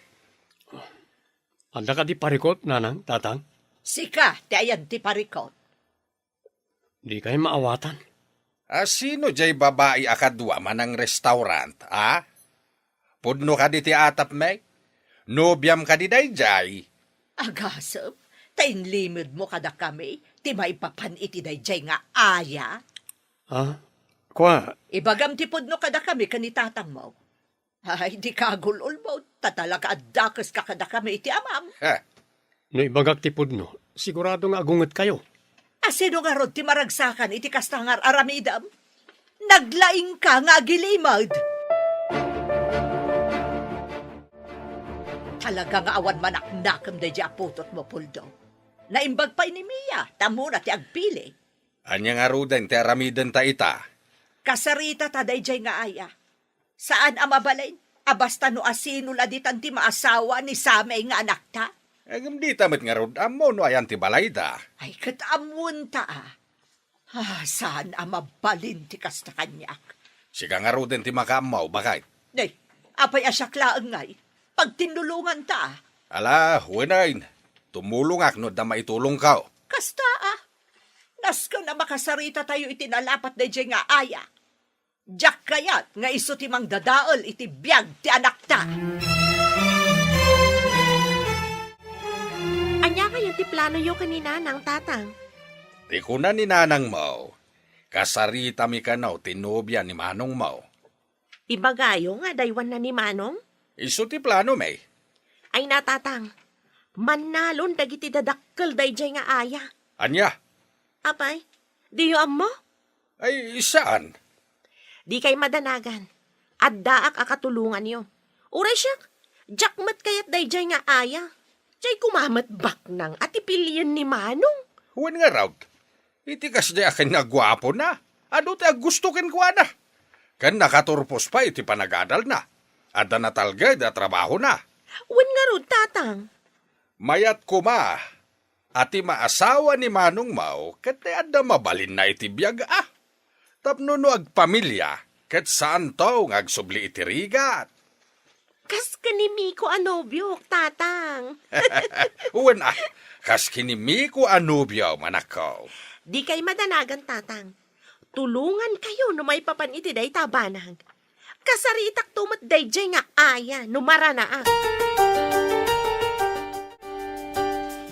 Adda kadi parikot, nanang, tatang? Sika ti ayan ti parikot. Dikay maawatan. Asino jay babai a kaduam a nang-restaurant, a? Pudno kadi ti atapmi? Nobiam kadi dayjay? Agasem, ta inlimedmo kadakami ti maipapan iti dayjay nga Aya. Ah, kua. Ibagam ti pudno kadakami ken ni tatangmo. Ay, dika agul-ulbod, ta talaga a dakeska kadakami iti amam. Ha? No ibagak ti pudno, sigurado nga agungetkayo. Asino ngarud ti maragsakan iti kasta nga ar-aramidem? Naglaingka nga agilimed. Talaga nga awan manaknakem daydi a putotmo, Puldo. Naimbag pay ni Mia, ta ammona ti agpili. Ania ngaruden ti aramidenta ita? Kasaritata daydiay nga Aya. Saan a mabalin a basta no asino la ditan ti maasawa ni Sammy nga anakta. Ngem dita met ngarud ammo no ayan ti balayda. Ay, ket ammoenta, a. Ah, saan a mabalin ti kasta kaniak. Sika ngaruden ti makaammo, baket. Nay, apay a siak laeng ngay? Pagtinnulonganta, a. Ala, wen, tumulongak no adda maitulongko. Kasta, a. Nasken a makasaritatayo iti nalapat daydiay nga Aya. Diak kayat nga isu ti mangdadael iti biag ti anakta. Ania ngayon ti planoyo ken ni Nanang, Tatang? Ti kuna ni nanangmo, kasaritami kano ti nobia ni manongmo. Ibagayo nga adaywanna ni Manong? Isu ti planomi. Ay na, Tatang. Mannalon dagiti dadakkel daydiay nga Aya. Ania? apay? Diyo ammo? Ay, saan? Dikay madanagan. Addaak a katulonganyo. Uray siak, diak met kayat daydiay nga aya. Diay koma met baknang a ti pilien ni Manong. Wen ngarud, iti kasdiay a ken nga guapona, adu ti aggusto kenkuana. Ken nakaturpos pay iti panagadalna. Adda natalged a trabahona. Wen ngarud, Tatang. Mayat koma a ti maasawa ni Manongmo ket ti adda mabalinna iti biag a. Tapno no agpamilia, ket saanto nga agsubli iti rigat. Kas ken ni Miko a nobiok, Tatang. Wen a, kas ken ni Miko a nobiom, anakko. Dikay madanagan, Tatang. Tulongankayo no maipapan iti dayta a banag. Kasaritakto met daydiay nga aya no maranaak.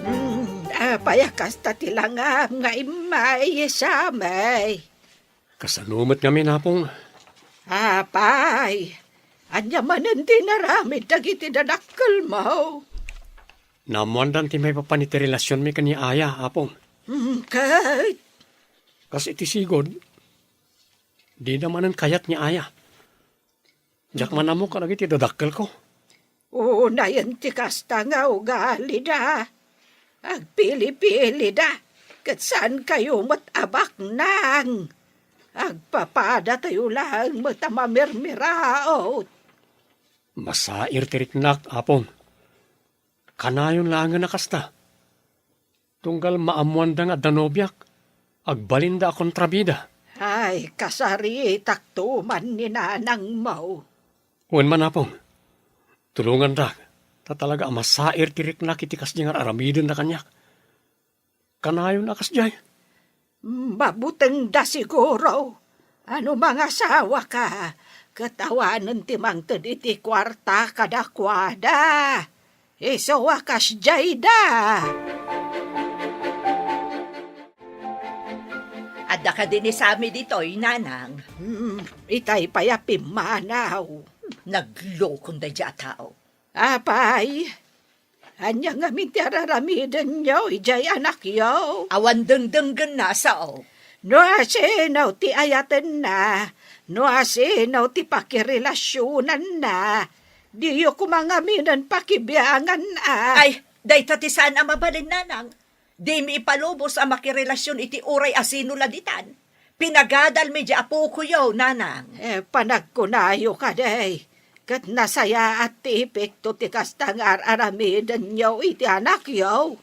Hmm, apay a kasta ti langam nga immay, Samay? Kasano met ngamin, Apong? Apay, ania manen ti inaramid dagiti dadakkelmo? Naammoandan ti maipapan iti relasionmi ken ni Aya, Apong. Hmm, ket? Kas iti sigud, dida manen kayat ni Aya. Diak man ammo kadagiti dadakkelko. Unayen ti kasta nga ugalida. Agpili-pilida, ket saankayo met a baknang. Agpapadatayo laeng met a mamirmiraot. Masair ti riknak, Apong. Kanayon laengen a kasta. Tunggal maammoanda nga adda nobiak, agbalinda a kontrabida. Ay, kasaritakto man ni nanangmo. Wen man, Apong, tulongandak, ta talaga a masair ti riknak iti kasdi nga ar-aramidenda kaniak. Kanayon a kasdiay. Mabutengda siguro. No mangasawaka, ket awanen ti mangted iti kuarta kadakuada. Isu a kasdiayda. Adda kadi ni Sammy ditoy, Nanang? Hmm, itay pay a pimmanaw. Naglokon daydiay a tao. Apay, ania ngamin ti ar-aramidenyo idiay anakyo? Awan dengdenggenna, sao? No asino ti ayatenna, no asino ti pakirelasionanna, diyo koma ngaminen pakibiangan a. Ay, dayta ti saan a mabalin, Nanang. Dimi ipalubos a makirelasion iti uray asino la ditan. Pinagadalmi di apokoyo, Nanang. Eh, panagkunayo kadi, ket nasayaat ti epekto ti kasta nga ar-aramidenyo iti anakyo.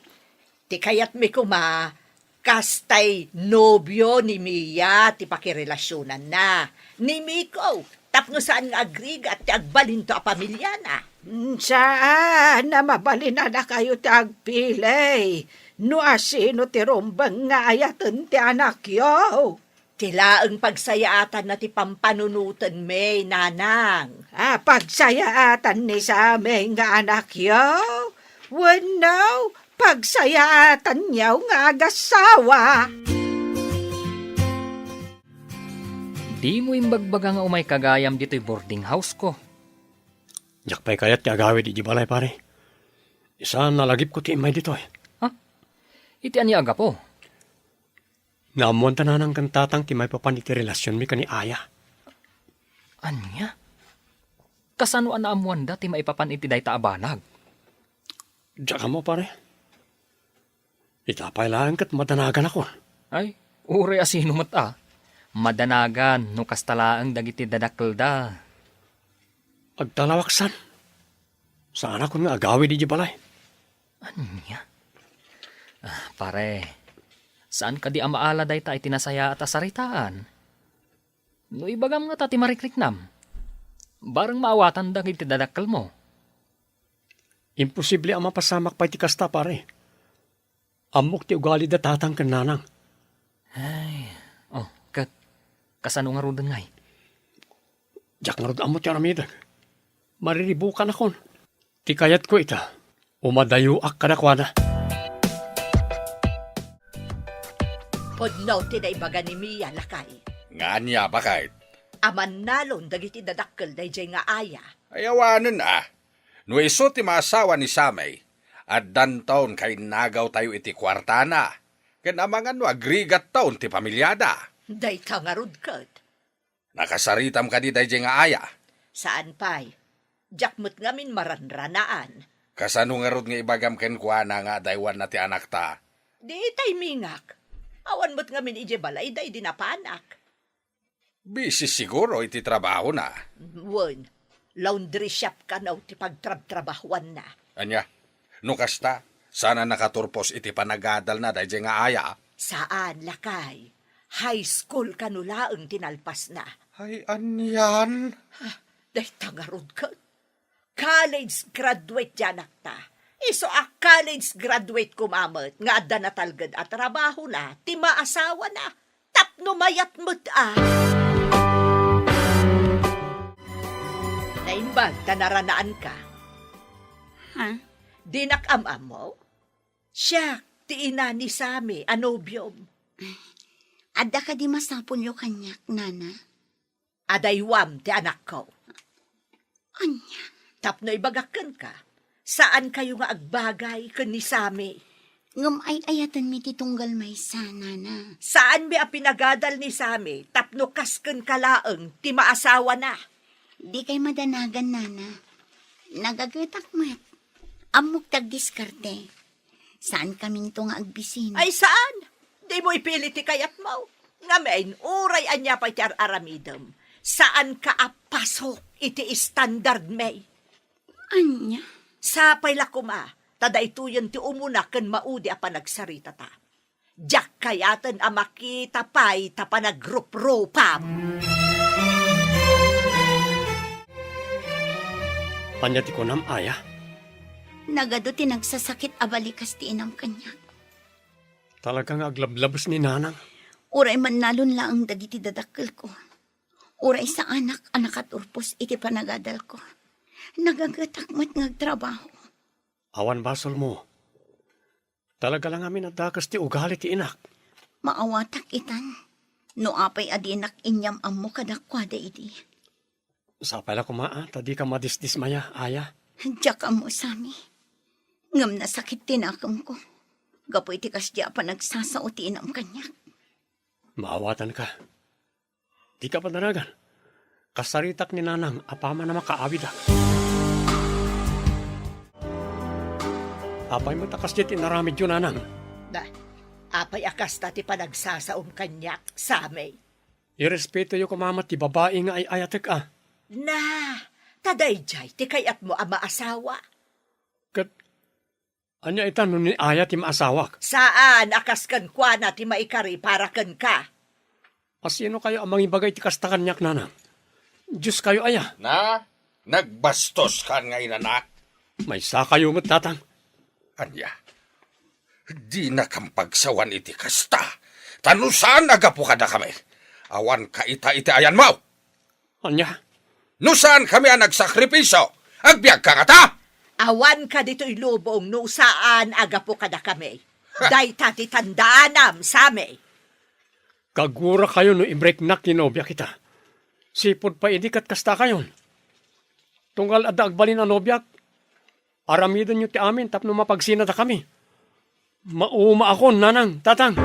Ti kayatmi koma, kastay nobio ni Mia ti pakirelasionanna. Ni Miko, tapno saan nga agrigat ti agbalinto a pamiliana. Mm, saan a mabalin a dakayo ti agpili no asino ti rumbeng nga ayaten ti anakyo. Ti laeng pagsayaatanna ti pampanunotenmi, Nanang. A, pagsayaatan ni Sammy nga anakyo? Wenno, pagsayaatanyo nga agasawa? Dimo imbagbaga nga umayka gayam ditoy boarding house-ko. Diak pay kayat ti agawid idiay balay, pare. Saan a lagipko ti immay ditoy. Ha? Iti ania a gapu? Naammoanda nanang ken tatang ti maipapan iti relasionmi ken ni Aya. Ania? Kasano a naammoanda ti maipapan iti dayta a banag? Diak ammo, pare. Ita pay laeng ket madanaganakon. Ay, uray asino met a. Madanagan no kasta laeng dagiti dadakkelda. Agtalawaksan. Saanakon nga agawid idiay balay. Ania? Ah, pare, saan kadi a maala dayta iti nasayaat a saritaan? No ibagam ngata ti marikriknam, bareng maawatan dagiti dadakkelmo. Imposible a mapasamak pay ti kasta, pare. Ammok ti ugali da tatang ken nanang. Ay, oh, ket kasano ngaruden ngay? Diak ngarud ammo ti aramidek. Mariribukanakon. Ti kayatko ita, umadayoak kadakuada. Pudno ti naibaga ni Mia, lakay. Nga ania, baket? A mannalon dagiti dadakkel daydiay nga Aya. Ay awanen a. No isu ti maasawa ni Sammy, addanton kainnagawtayo iti kuartana. Ken amangan no agrigattaon ti pamiliada. Dayta ngarud ket. Nakasaritam kadi daydiay nga aya? Saan pay. Diak met ngamin maranranaan. Kasano ngarud nga ibagam kenkuana nga adaywanna ti anakta? Di itaymingak. Awan met ngamin idiay balayda idi napanak. Busy siguro iti trabahona. Wen, laundry shop kano ti pagtrabtrabahuanna. Ania, no kasta, saan a nakaturpos iti panagadalna daydiay nga aya? Saan, lakay. High school kano laeng ti nalpasna. Ay, anian? Ah, dayta ngarud ket. College graduate ti anakta. Isu a college graduate koma met nga adda natalged a trabahona ti maasawana tapno mayat met a. Naimbag ta naranaanka. Ha? Dinak am-ammo? Siak ti ina ni Sammy a nobiom. Adda kadi masapulyo kaniak, nana? Adaywam ti anakko. Ania? Tapno ibagak kenka, saankayo nga agbagay ken ni Sammy. Ngem ay-ayatenmi ti tunggal maysa, nana. Saanmi a pinagadal ni Sammy tapno kas kenka laeng ti maasawana. Dikay madanagan, nana. Nagagetak met. Ammok ti agdiskarte. Saankaminto nga agbisin. Ay, saan? Dimo ipili ti kayatmo. Ngamin, uray ania pay ti ar-aramidem, saanka a pasok iti standardmi. Ania? Sapay la koma, ta daytoyen ti umuna ken maudi a panagsaritata. Diak kayaten a makita pay ta panagruprupam. Ania ti kunam, aya? Nagadu ti nagsasakit a balikas ti inam kaniak. Talaga nga aglablabes ni Nanang. Uray mannalon laeng dagiti dadakkelko. Uray saanak a nakaturpos iti panagadalko. Nagagetak met nga agtrabaho. Awan basolmo. Talaga la ngamin a dakes ti ugali ti inak. Maawatak itan. No apay a dinak inyam-ammo kadakuada idi. Sapay la koma, a, ta dika madisdismaya, aya. Diak ammo, Sammy. Ngem nasakit ti nakemko gapu iti kasdi a panagsasao ti inam kaniak. Maawatanka. Dika padanagan. Kasaritak ni Nanang apaman a makaawidak. Apay met a kasdi ti inaramidyo, Nanang? Da, apay a kasta ti panagsasaom kaniak, Sammy? Irespetoyo koma met ti babai nga ay-ayatek, a. Na, ta daydiay ti kayatmo a maasawa. Ket ania ita no ni aya ti maasawak? Saan a kas kenkuana ti maikari para kenka. Asinokayo a mangibaga iti kasta kaniak, Nanang? Dioskayo aya? Na, nagbastos kan nga inana. Maysakayo met, Tatang. Ania? Dinakam pagsawan iti kasta. Ta no saan a gapu kadakami, awanka ita iti ayanmo. Ania? No saankami a nagsakripisio, agbiagka ngata? Awanka ditoy lubong no saan a gapu kadakami. Ha! Dayta ti tandaanam, Sammy. Kagurakayo no ibriknak ti nobiak ita. Sipud pay idi ket kastakayon. Tunggal adda agbalin a nobiak, aramidenyo ti amin tapno mapagsinadakami. Maumaakon, Nanang, Tatang.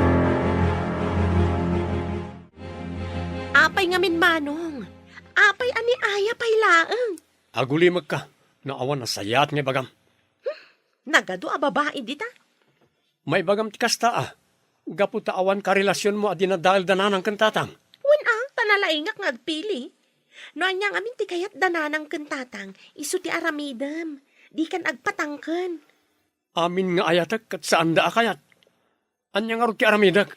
Apay ngamin, Manong? Apay a ni aya pay laeng? Agulimekka no awan a sayaat nga ibagam. Nagadu a babai dita. Maibagam ti kasta, a, gapu ta awan karelasionmo a dinadael da Nanang ken Tatang. Wen a, ta nalaingak nga agpili. No ania ngamin ti kayat da Nanang ken Tatang, isu ti aramidem. Dikan agpatangken. Amin nga ayatek ket saanda a kayat. Ania ngarud ti aramidek?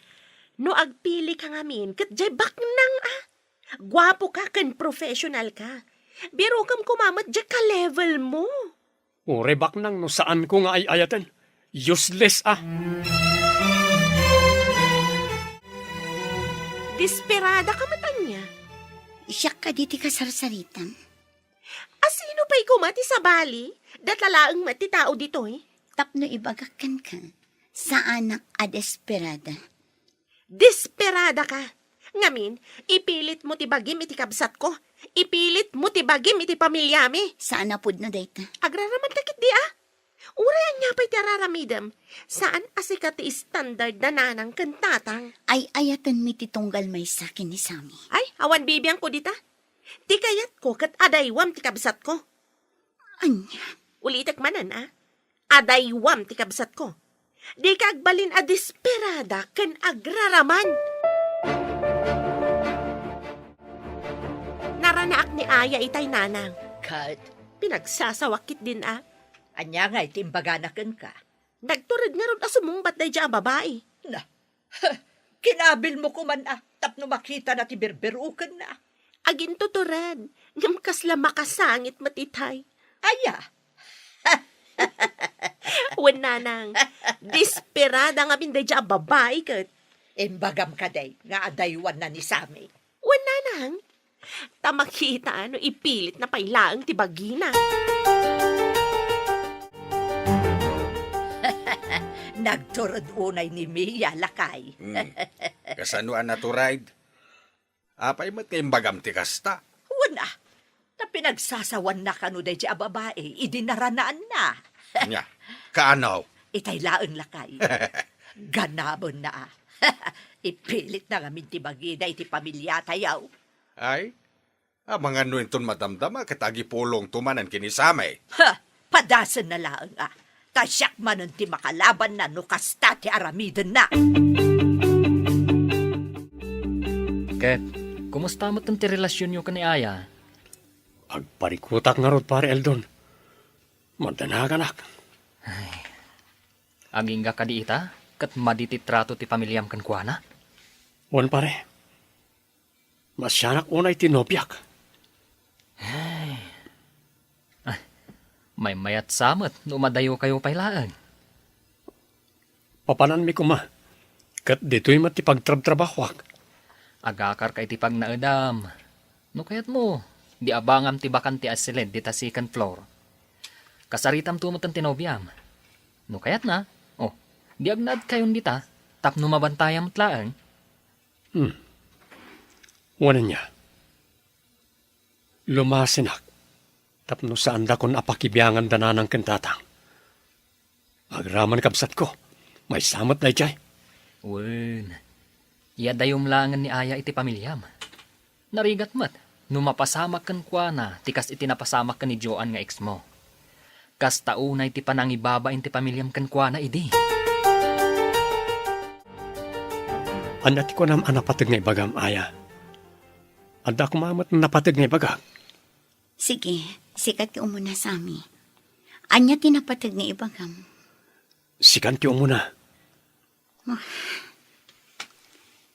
No agpilika ngamin, ket diay baknang a. Guapoka ken professional ka. Birokem koma met diay ka-level mo. Uray baknang no saanko nga ay-ayaten. Useless a. Desperada ka met ania? Siak kadi ti kasarsaritam. Asino pay koma ti sabali? Data laeng met ti tao ditoy. Tapno ibagak kenka, saanak a desperada. Desperada ka! Ngamin, ipilitmo ti bagim iti kabsatko. Ipilitmo ti bagim iti pamiliami. Saan a pudno dayta. Agraraman ka ketdi a? Uray ania pay ti araramidem, saan a sika ti standard da nanang ken tatang. Ay-ayatenmi ti tunggal maysa ken ni Sammy. Ay, awan bibiangko dita. Ti kayatko ket adaywam ti kabsatko. Ania? Ulitek manen, a. Adaywam ti kabsatko. Dika agbalin a desperada ken agraraman. Naranaak ni Aya itay, nanang. Ket? Pinagsasawak ketdin, a. Ania ngay ti imbagana kenka? Nagtured ngarud a sumungbat daydiay a babai. Na, kinabilmo koman a tapno makitana ti birbirukenna. Agintutured, ngem kasla makasangit met itay. Aya? Wen, nanang, desperada ngamin daydiay a babai ket. Imbagam kadi nga adaywanna ni Sammy. Wen, nanang, ta makita no ipilitna pay laeng ti bagina. Nagtured unay ni Mia, lakay. Hmm. Kasano a natured? Apay met nga imbagam ti kasta? Wen a, ta pinagsasawanna kano daydiay a babai idi naranaanna. Nya, kaano? Itay laeng, lakay. Ganabenna a. Ipilitna ngamin ti bagina iti pamiliatayo. Ay, amangan no inton madamdama ket agipulongto manen ken ni Sammy. Ha! Padasenna laeng a. Ta siak manen ti makalabanna no kasta ti aramidenna. Ket, kumusta met ti relasionyo ken ni Aya? Agparikutak ngarud, Pare Eldon. Madanaganak. Ay. Agingga kadi ita, ket madi ti trato ti pamiliam kenkuana? Wen, pare. Masianak unay ti nobiak. Ay. Ah, maymayat sa met no umadayokayo pay laeng. Papananmi koma, ket ditoy met ti pagtrabtrabahoak. Agakarka iti pagnaedam. No kayatmo, di abangam ti bakante a silid dita second floor. Kasaritamto met ti nobiam. No kayatna, oh, di agnaedkayon dita, tapno mabantayam met laeng. Hmm. Wen ania? Lumasinak, tapno saandakon a pakibiangan da nanang ken tatang. Agraman, kabsatko, maysa met daydiay. Wen, iyadayom laengen ni Aya iti pamiliam. Narigat met no mapasamak kenkuana ti kas iti napasamak ken ni Joan nga exmo. Kasta unay ti panangibabain ti pamiliam kenkuana idi. Ania ti kunam a napateg nga ibagam, Aya? Adda koma met napateg nga ibagak. Sige, sika ti umuna, Sammy. Ania ti napateg nga ibagam? Sikan ti umuna.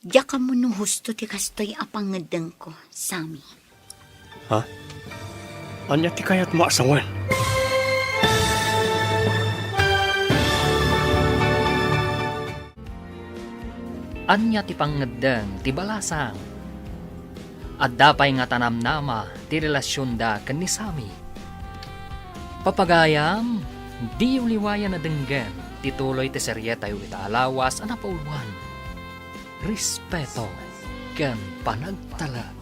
Diak ammo no husto ti kastoy a pangngeddengko, Sammy. Ha? Ania ti kayatmo a sawen? Ania ti pangngeddeng ti balasang? Adda pay nga tanamnama ti relasionda ken ni Sammy. Papagayam, diyo liwayan a denggen ti tuloy ti serietayo ita a lawas a napauluan, Respeto ken Panagtalek.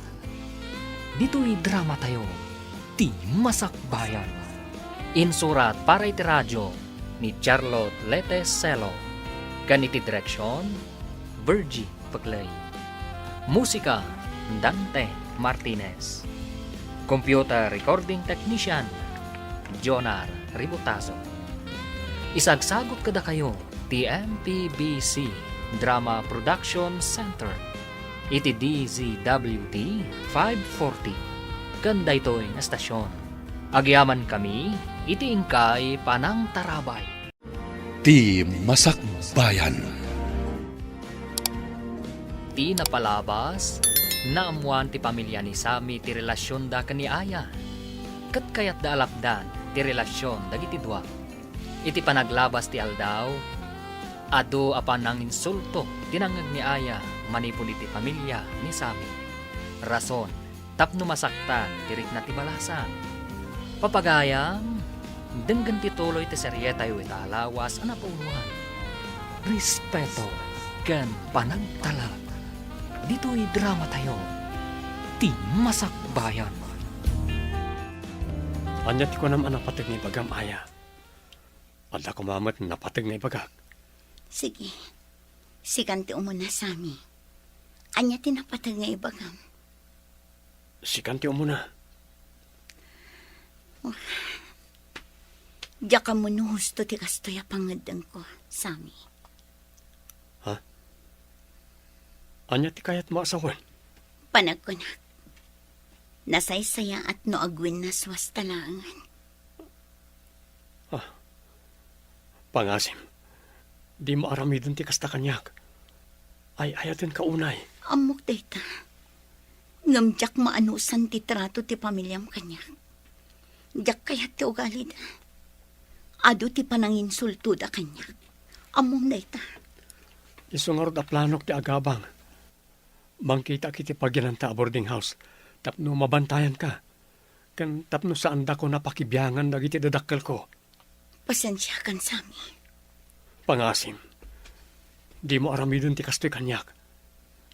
Ditoy dramatayo, Ti Masakbayan. Insurat para iti radio ni Charlotte Lete Celo, ken iti direksion, Virgie Peclay. Musika, Dante Martinez. Computer recording technician, Jonar Ributazo. Isagsagut kadakayo ti M P B C Drama Production Center iti D Z W T five forty ken daytoy nga estasion. Agyamankami iti inkay panangtarabay. Ti Masakbayan. Ti napalabas, naammoan ti pamilia ni Sammy ti relasionda ken ni Aya. Ket kayatda a lapdan ti relasion dagiti dua. Iti panaglabas ti aldaw, adu a pananginsulto ti nangngeg ni Aya manipud iti pamilia ni Sammy. Rason tapno masaktan ti rikna ti balasang. Papagayam, denggen ti tuloy ti serietayo ita a lawas a napauluan, Respeto ken Panagtalek. Ditoy dramatayo, Ti Masakbayan. Ania ti kunam a napateg nga ibagam, Aya? Adda koma met napateg nga ibagak. Sige. Sikan ti umuna, Sammy. Ania ti napateg nga ibagam? Sikan ti umuna. Diak ammo no husto ti kastoy a pangngeddengko, Sammy. Ha? Ania ti kayatmo a sawen? Panagkunak, nasaysayaat no agwinnaswasta laengen. Ah, pangasim, dimo aramiden ti kasta kaniak. Ay-ayatenka unay. Ammok dayta. Ngem diak maanusan ti trato ti pamiliam kaniak. Diak kayat ti ugalida. Adu ti pananginsultoda kaniak. Ammom dayta. Isu ngarud a planok ti agabang. Mangkitaak iti paginanta a boarding house tapno mabantayanka, ken tapno saandakon a pakibiangan dagiti dadakkelko. Pasensiakan, Sammy. Pangasim, dimo aramiden ti kastoy kaniak.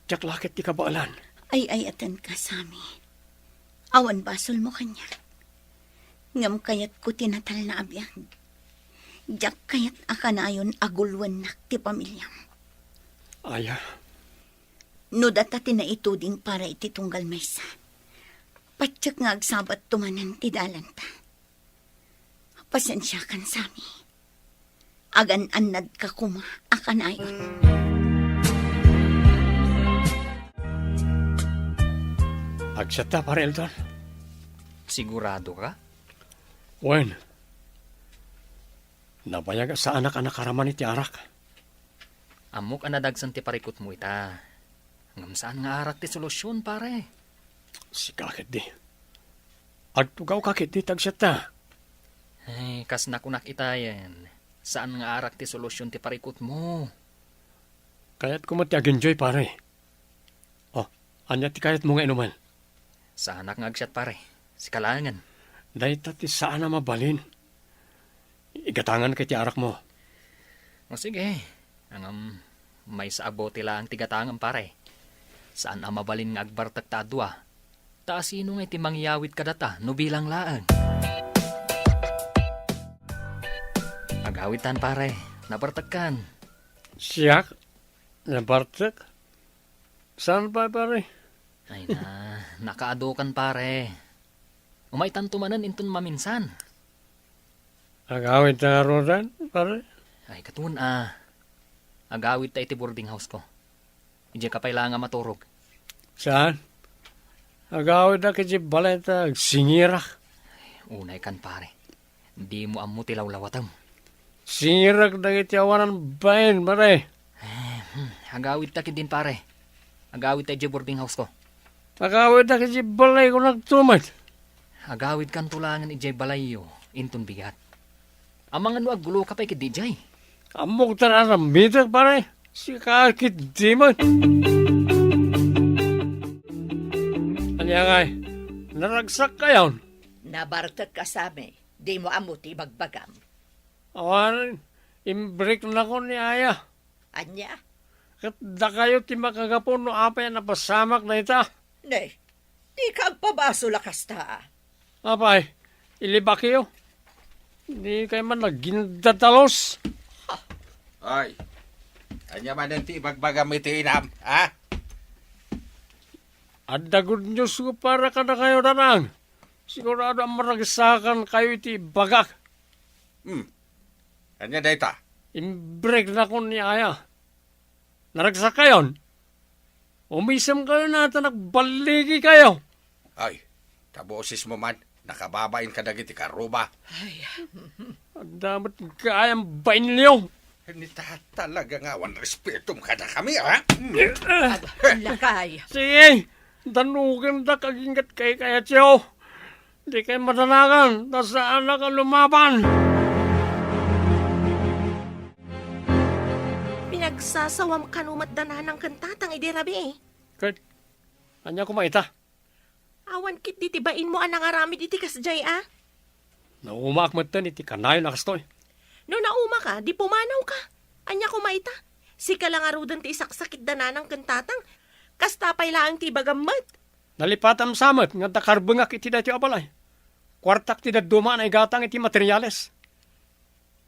Diak la ket ti kabaelan. Ay-ayatenka, Sammy. Awan basolmo kaniak. Ngem kayatko ti natalna a biag. Diak kayat a kanayon a gulwennak ti pamiliam. Aya. No data ti naituding para iti tunggal maysa, patiek nga agsabatto manen ti dalanta. Pasensiakan, Sammy. Agan-annadka koma a kanayon. Agsiatta, Pare Eldon. Sigurado ka? Wen. Nabayag a saanak a nakaraman iti arak. Ammok a nadagsen ti parikutmo ita. Ngem saan nga arak ti solusion, pare. Sika ketdi. Agtugawka ketdi ta agsiatta. Ay, kas nakunak itayen, saan nga arak ti solusion ti parikutmo. Kayatko met ti agenjoy, pare. Oh, ania ti kayatmo nga inumen? Saanak nga agsiat, pare. Sika laengen. Dayta ti saan a mabalin. Igatanganka iti arakmo. O sige. Ngem, maysa a bote laeng ti gatangem, pare. Saan a mabalin nga agbartek ta a dua. Ta asino nga iti mangyawid kadata no bilang laeng? Agawidtan, pare. Nabartekkan. Siak? Nabartek? Saan pay, pare? Ay na, nakaadukan, pare. Umaytanto manen inton maminsan. Agawidta ngaruden, pare? Ay, katon a. Agawidta iti boarding house ko. Idiay ka pay laeng a maturog. Saan? Agawidka iti balay ta agsingirak. Unaykan, pare. Dimo ammo ti lawlawatem. Singirak dagiti awanan bain, pare. Eh, hmm, agawidta ketdin, pare. Agawidta idiay boarding house ko. Agawidka iti balayko nagtumet. Agawidkanto laengen idiay balayyo, inton bigat. Amangan no agguloka pay ketdi idiay. Ammok ta aramidek, pare. Sika ketdi met. Ania ngay, naragsak kayon? Nabartek a sami, dimo ammo ti ibagbagam. Awan, imbreknakon ni aya. Ania? Ket dakayo ti makagapu no apay a napasamak dayta. Ne, dika agpabasol a kasta. Apay, ilibakyo. Dikay man nagindadalos. Ay, ania manen ti ibagbagam iti inam, ha? Adda good news ko para kadakayo, Danang. Sigurado a maragsakankayo iti ibagak. Hmm. Ania dayta? Imbreknakon ni aya. Naragsak kayon? Umisemkayo na ta nagballigikayo. Ay, ta bosesmo man, nakababain kadagiti karuba. Ay. Adda met gayam bainyo. Ni ta talaga nga awan respetom kadakami, ha? Aba, lakay. Sige, danugendak aginggat kaykayatyo. Dikay madanagan, ta saanak a lumaban. Pinagsasawam kano met da nanang ken tatang idi rabii? Ket, ania koma ita? Awan ketdi ti bainmo a nangaramid iti kasdiay a? Naumaak metten iti kanayon a kastoy. No naumaka, di pumanawka. Ania koma ita? Sika la ngaruden ti isaksakit da nanang ken tatang. Kasta pay laeng ti ibagam met. Nalipatam sa met nga adda karbengak iti daytoy a balay. Kuartak ti dadduma a naigatang iti materiales.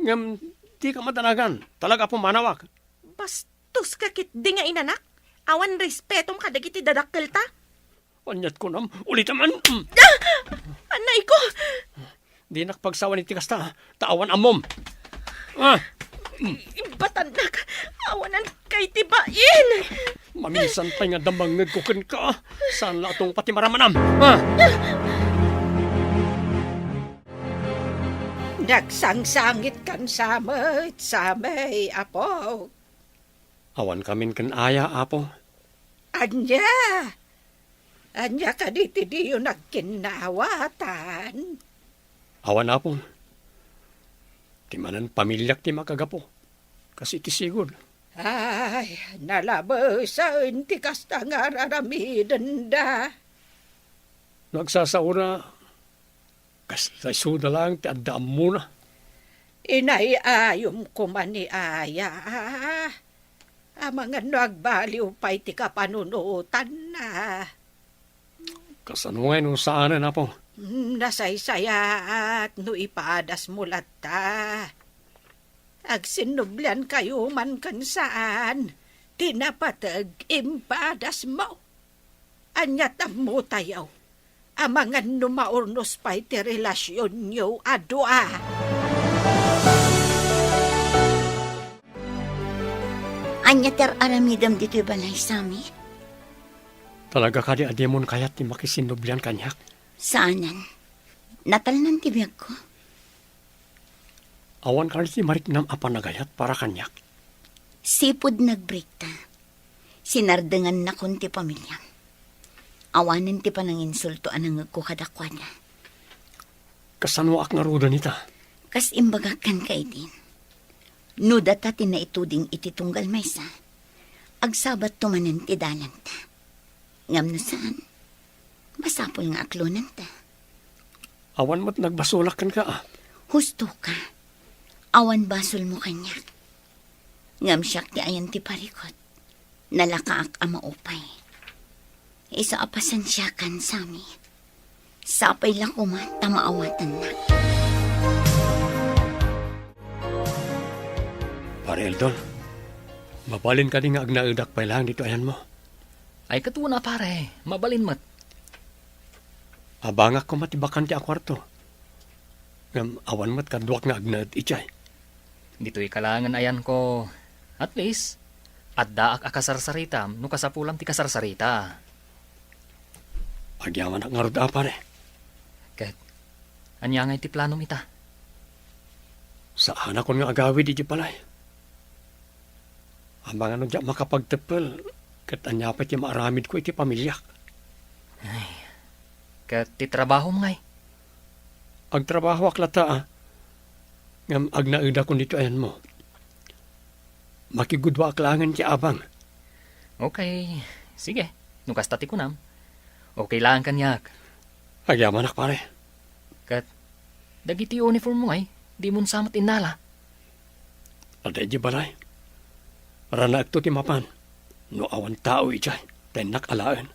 Ngem dika madanagan, talaga a pummanawak. Bastoska ketdi nga inanak. Awan respetom kadagiti dadakkelta. Aniat kunam, ulitem man. Ah! Anayko! Dinak pagsawan iti kasta, ta awan ammom. Ah! Ibatannak, awanan kay ti bain. Maminsan pay nga damangngegko kenka, saan la a tungpa ti maramanam. Ah! Nagsangsangitkan sa met, Sammy, apo. Awan kamin ken Aya, Apo. Ania? Ania kadi ti diyo nagkinnawatan? Awan, Apo. Ti manen pamiliak ti makagapu. Kas iti sigud. Ay, nalabesen ti kasta nga ar-aramidenda. No agsasaona, kasta isuda laeng ti adda ammona. Inay-ayom koma ni Aya. Amangan no agbaliw pay ti kapanunotanna. Kasano ngay no saanen, Apo? Mm, nasaysayaat no ipadasmo latta. Agsinnubliankayo man ken saan, ti napateg impadasmo. Ania ti ammotayo? Amangan no maurnos pay ti relasionyo a dua. Ania ti ar-aramidem ditoy balay, Sammy? Talaga kadi a dimon kayat ti makisinnublian kaniak? Saanen. Natalnan ti biagko. Awan kadi ti mariknam a panagayat para kaniak? Sipud nagbreakta, sinardengannakon ti pamiliam. Awanen ti pananginsulto a nangngegko kadakuada. Kasanoak ngaruden ita? Kas imbagak kenka idi, no data ti naituding iti tunggal maysa, agsabatto manen ti dalanta. Ngem no saan, masapul nga aklonenta. Awan met nagbasolak kenka, a? Husto ka. Awan basolmo kaniak. Ngem siak ti ayan ti parikut. Nalakaak a maupay. Isu a pasensiakan, Sammy. Sapay la koma ta maawatannak. Pare Eldon, mabalin kadi nga agnaedak pay laeng ditoy ayanmo? Ay, ket wen a, pare, mabalin met. Abangak koma ti bakante a kuarto. Ngem awan met kaduak nga agnaed idiay. Ditoy ka laengen ayanko. At least, addaak a kasarsaritam no kasapulam ti kasarsarita. Agyamanak ngarud a, pare. Ket, ania ngay ti planom ita? Saanakon nga agawid idiay balay. Amangan no diak makapagteppel, ket ania pay ti maaramidko iti pamiliak? Ay, ket ti trabahom ngay? Agtrabahoak latta, a. Ngem agnaedakon ditoy ayanmo. Makigudwaak laengen ti abang. Okay, sige. No kasta ti kunam, okay laeng kaniak. Agyamanak, pare. Ket, dagiti uniform mo ngay, dimon sa met innala? Adda idiay balay. Ranaekto ti mapan. No awan tao idiay, ta innak alaen.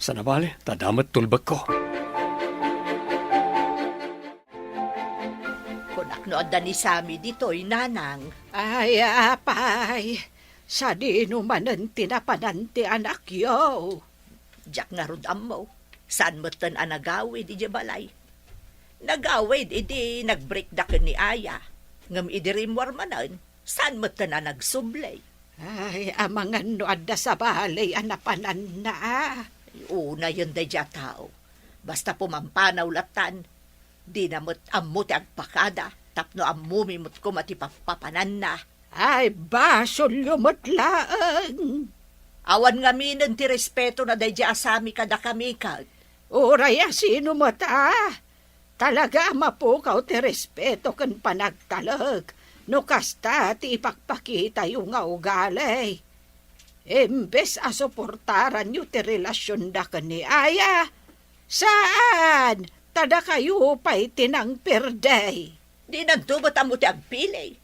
Sana bale, ta adda met tulbekko. Kunak no adda ni Sammy ditoy, nanang. Ay, apay, sadino manen ti napanan ti anakyo? Diak ngarud ammo. Saan metten a nagawid idiay balay. Nagawid idi nagbreakda ken ni Aya. Ngem idi rimmuar manen, saan metten a nagsubli. Ay, amangan no adda sabali a napananna. Ay, unayen daydiay a tao. Basta pumampanaw lattan, dina met ammo ti agpakada, tapno ammomi met koma ti pappapananna. Ay, basolyo met laeng. Awan ngaminen ti respetona daydiay a Sammy kadakami ket. Uray a sino met a, talaga a mapukaw ti respeto ken panagtalek no kasta ti ipakpakitayo nga ugali. Imbes a suportaranyo ti relasionda ken ni Aya, saan, ta dakayo pay ti nangperde. Dinanto met ammo ti agpili.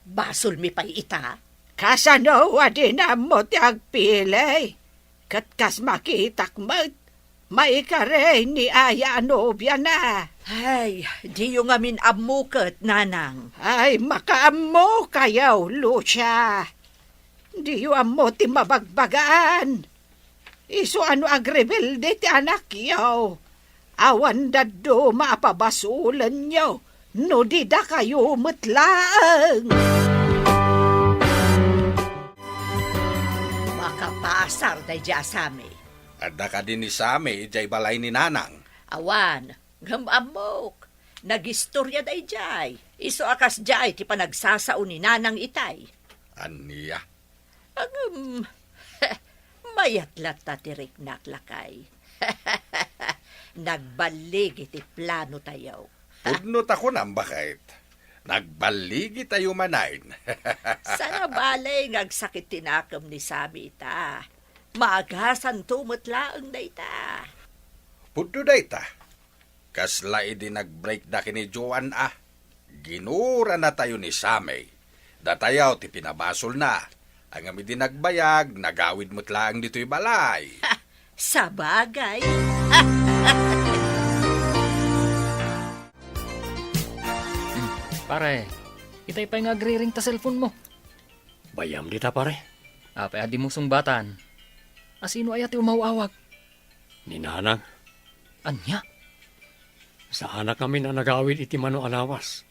Basolmi pay ita. Kasano a dina ammo ti agpili? Ket kas makitak met, maikari ni Aya a nobiana. Ay, diyo ngamin ammo ket, Nanang. Ay, makaammokayo, Lucia. Diyo ammo ti mabagbagaan. Isu a no agrebelde ti anakyo, awan dadduma a pabasolenyo no di dakayo met laeng. Makapasar daydiay a Sami. Adda kadi ni Sami idiay balay ni Nanang? Awan, ngem ammok. Nagistoria daydiay. Isu a kasdiay ti panagsasao ni Nanang itay. Ania? Ngem, mayat latta ti riknak, lakay. Nagballigi ti planotayo. Pudno ta kunam, baket. Nagballigitayo manen. Saan a bale nga agsakit ti nakem ni Sami ita. Maagasanto met laeng dayta. Pudno dayta. Kasla idi nag-break da ken ni Joan a, ginuranatayo ni Sami. Datayo ti pinabasolna. Ngem idi nagbayag, nagawid met laeng ditoy balay. Ha! Sabagay. Hmm, pare, itay pay nga agriring ta cellphone mo. Bayam dita, pare. Apay a dimo sungbatan? Asino aya ti umaw-awag? Ni Nanang. Ania? Saanak ngamin a nagawid iti mano a lawas.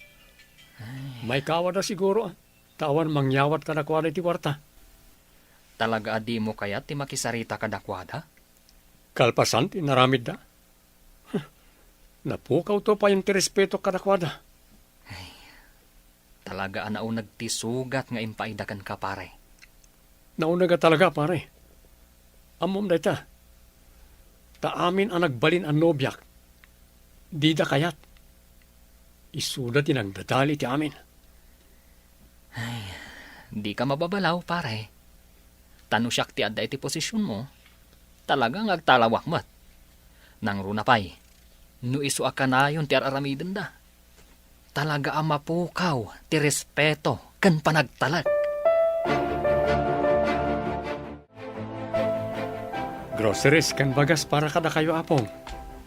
Ay. Maikawada siguro, ah. Ta awan mangyawat kadakuada iti kuarta. Talaga a dimo kayat ti makisarita kadakuada? Kalpasan ti inaramidda. Huh. Napukawto payen ti respeto kadakuada. Ay, talaga a nauneg ti sugat nga impaayda kenka, pare. Nauneg a talaga, pare. Ammom dayta. Ta amin a nagbalin a nobiak, dida kayat. Isuda ti nagdadali ti amin. Ay, dika mababalaw, pare. Ta no siak ti adda iti posisionmo, talaga nga agtalawak met. Nangruna pay, no isu a kanayon ti ar-aramidenda. Talaga a mapukaw ti respeto ken panagtalek. Groceries ken bagas para kadakayo, Apong.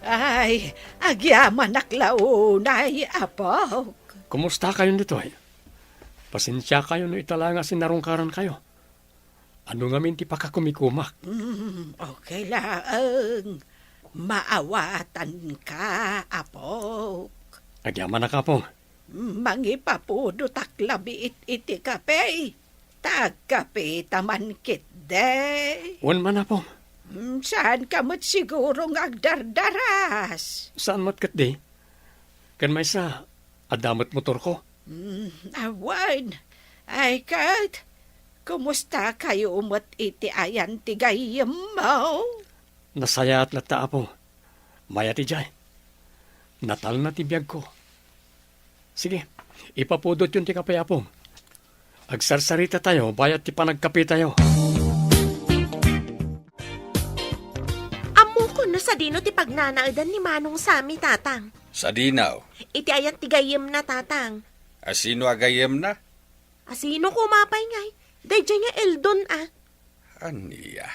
Ay, agyamanak la unay, Apok. Kumusta kayon ditoy? Pasensiakayo no ita la nga sinarungkarankayo. Adu ngamin ti pakakumikumak. Mm, okay laeng. Maawatanka, Apok. Agyamanak, Apong. Mangipapudotak labiit iti kape. Ta agkapeta man ketdi. Wen man, Apong. Mm, saanka met siguro nga agdardaras? Saan met ketdi. Ken maysa, adda met motorko. Mm, awan. Ay, ket, kumusta kayo met iti ayan ti gayyemmo? Nasayaat latta, Apo. Mayat idiay. Natalna ti biagko. Sige, ipapudotyon ti kape, Apo. Agsarsarita tayo, bayat ti panagkape tayo. Ammokon no sadino ti pagnanaedan ni Manong Sammy, Tatang. Sadino? Iti ayan ti gayyemna, Tatang. Asino a gayyemna? Asino koma pay ngay? Daydiay nga Eldon a. Ania?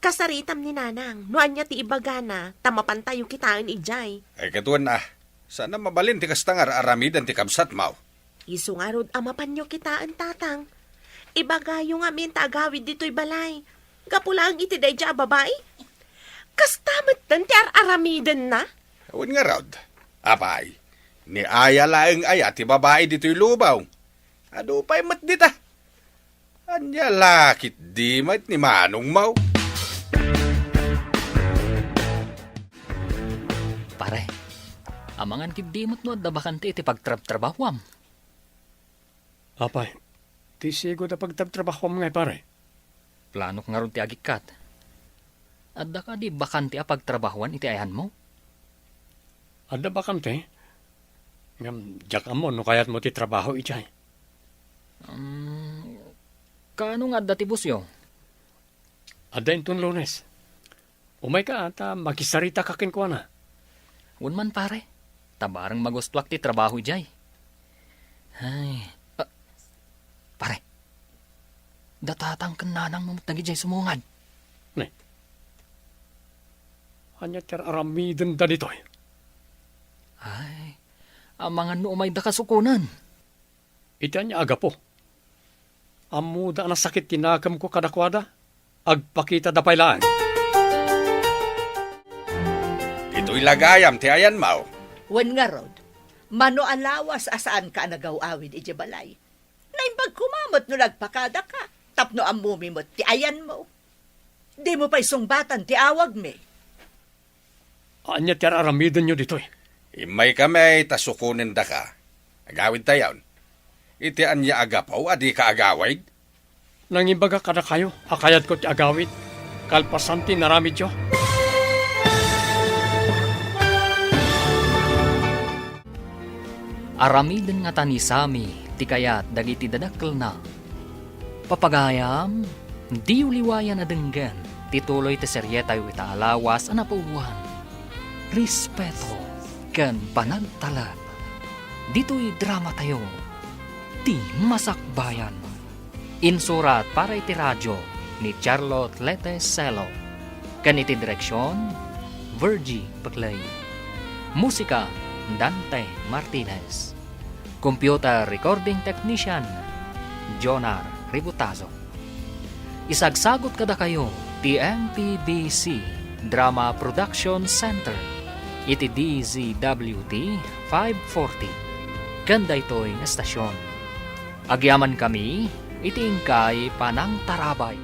Kasaritam ni Nanang, no ania ti ibagana, ta mapantayo kitaen idiay. Ay, ket wen a, saan a mabalin ti kasta nga ar-aramiden ti kabsatmo. Isu ngarud a mapanyo kitaen, Tatang. Ibagayo ngamin ta agawid ditoy balay. Gapu laeng iti daydiay a babai. Kasta metten ti ar-aramidenna? Wen ngarud. Apay, ni aya laeng aya ti babai ditoy lubong. Adu pay met dita. Ania la ketdi met ni manongmo? Pare, amangan ketdi met no adda bakante iti pagtrabtrabahuam. Apay, ti sigud a pagtrabtrabahuam ngay, pare? Planok ngarud ti agikkat. Adda kadi bakante a pagtrabahuan iti ayanmo? Adda bakante. Ngem diak ammo no kayatmo ti trabaho idiay. Um, kaano nga adda ti bossyo? Adda inton Lunes. Umayka ta makisarita ka kenkuana. Wen man, pare. Ta bareng magustuak ti trabaho idiay. Ay, ah, pare. Data Tatang ken Nanangmo met dagidiay sumungad. Ne. Ania ti ar-aramidenda ditoy? Ay, amangan no umayda kasukonan. Iti ania a gapu? Ammoda a nasakit ti nakemko kadakuada. Agpakitada pay laeng. Ditoy la gayam ti ayanmo. Wen ngarud, mano a lawas a saanka a nagaw-awid idiay balay? Naimbag koma met no nagpakadaka tapno ammomi met ti ayanmo. Dimo pay sungbatan ti awagmi. Ania ti ar-aramidenyo ditoy? Immaykami ta sukonendaka. Agawidtayon. Iti ania a gapu a dika agawid? Nangimbagak kadakayo a kayatko ti agawid kalpasan ti inaramidyo. Aramiden ngata ni Sammy ti kayat dagiti dadakkelna. Papagayam, diyo liwayan a denggen ti tuloy ti serietayo ita a lawas a napuowan, respeto ken panagtalek. Ditoy dramatayo, Ti Masakbayan. Insurat para iti radio ni Charlotte Lete Celo, ken iti direksion, Virgie Peclay. Musika, Dante Martinez. Computer recording technician, Jonar Ributazo. Isagsagut kadakayo ti M P B C Drama Production Center iti D Z W T five forty ken daytoy nga estasion. Agyamankami iti inkay panangtarabay.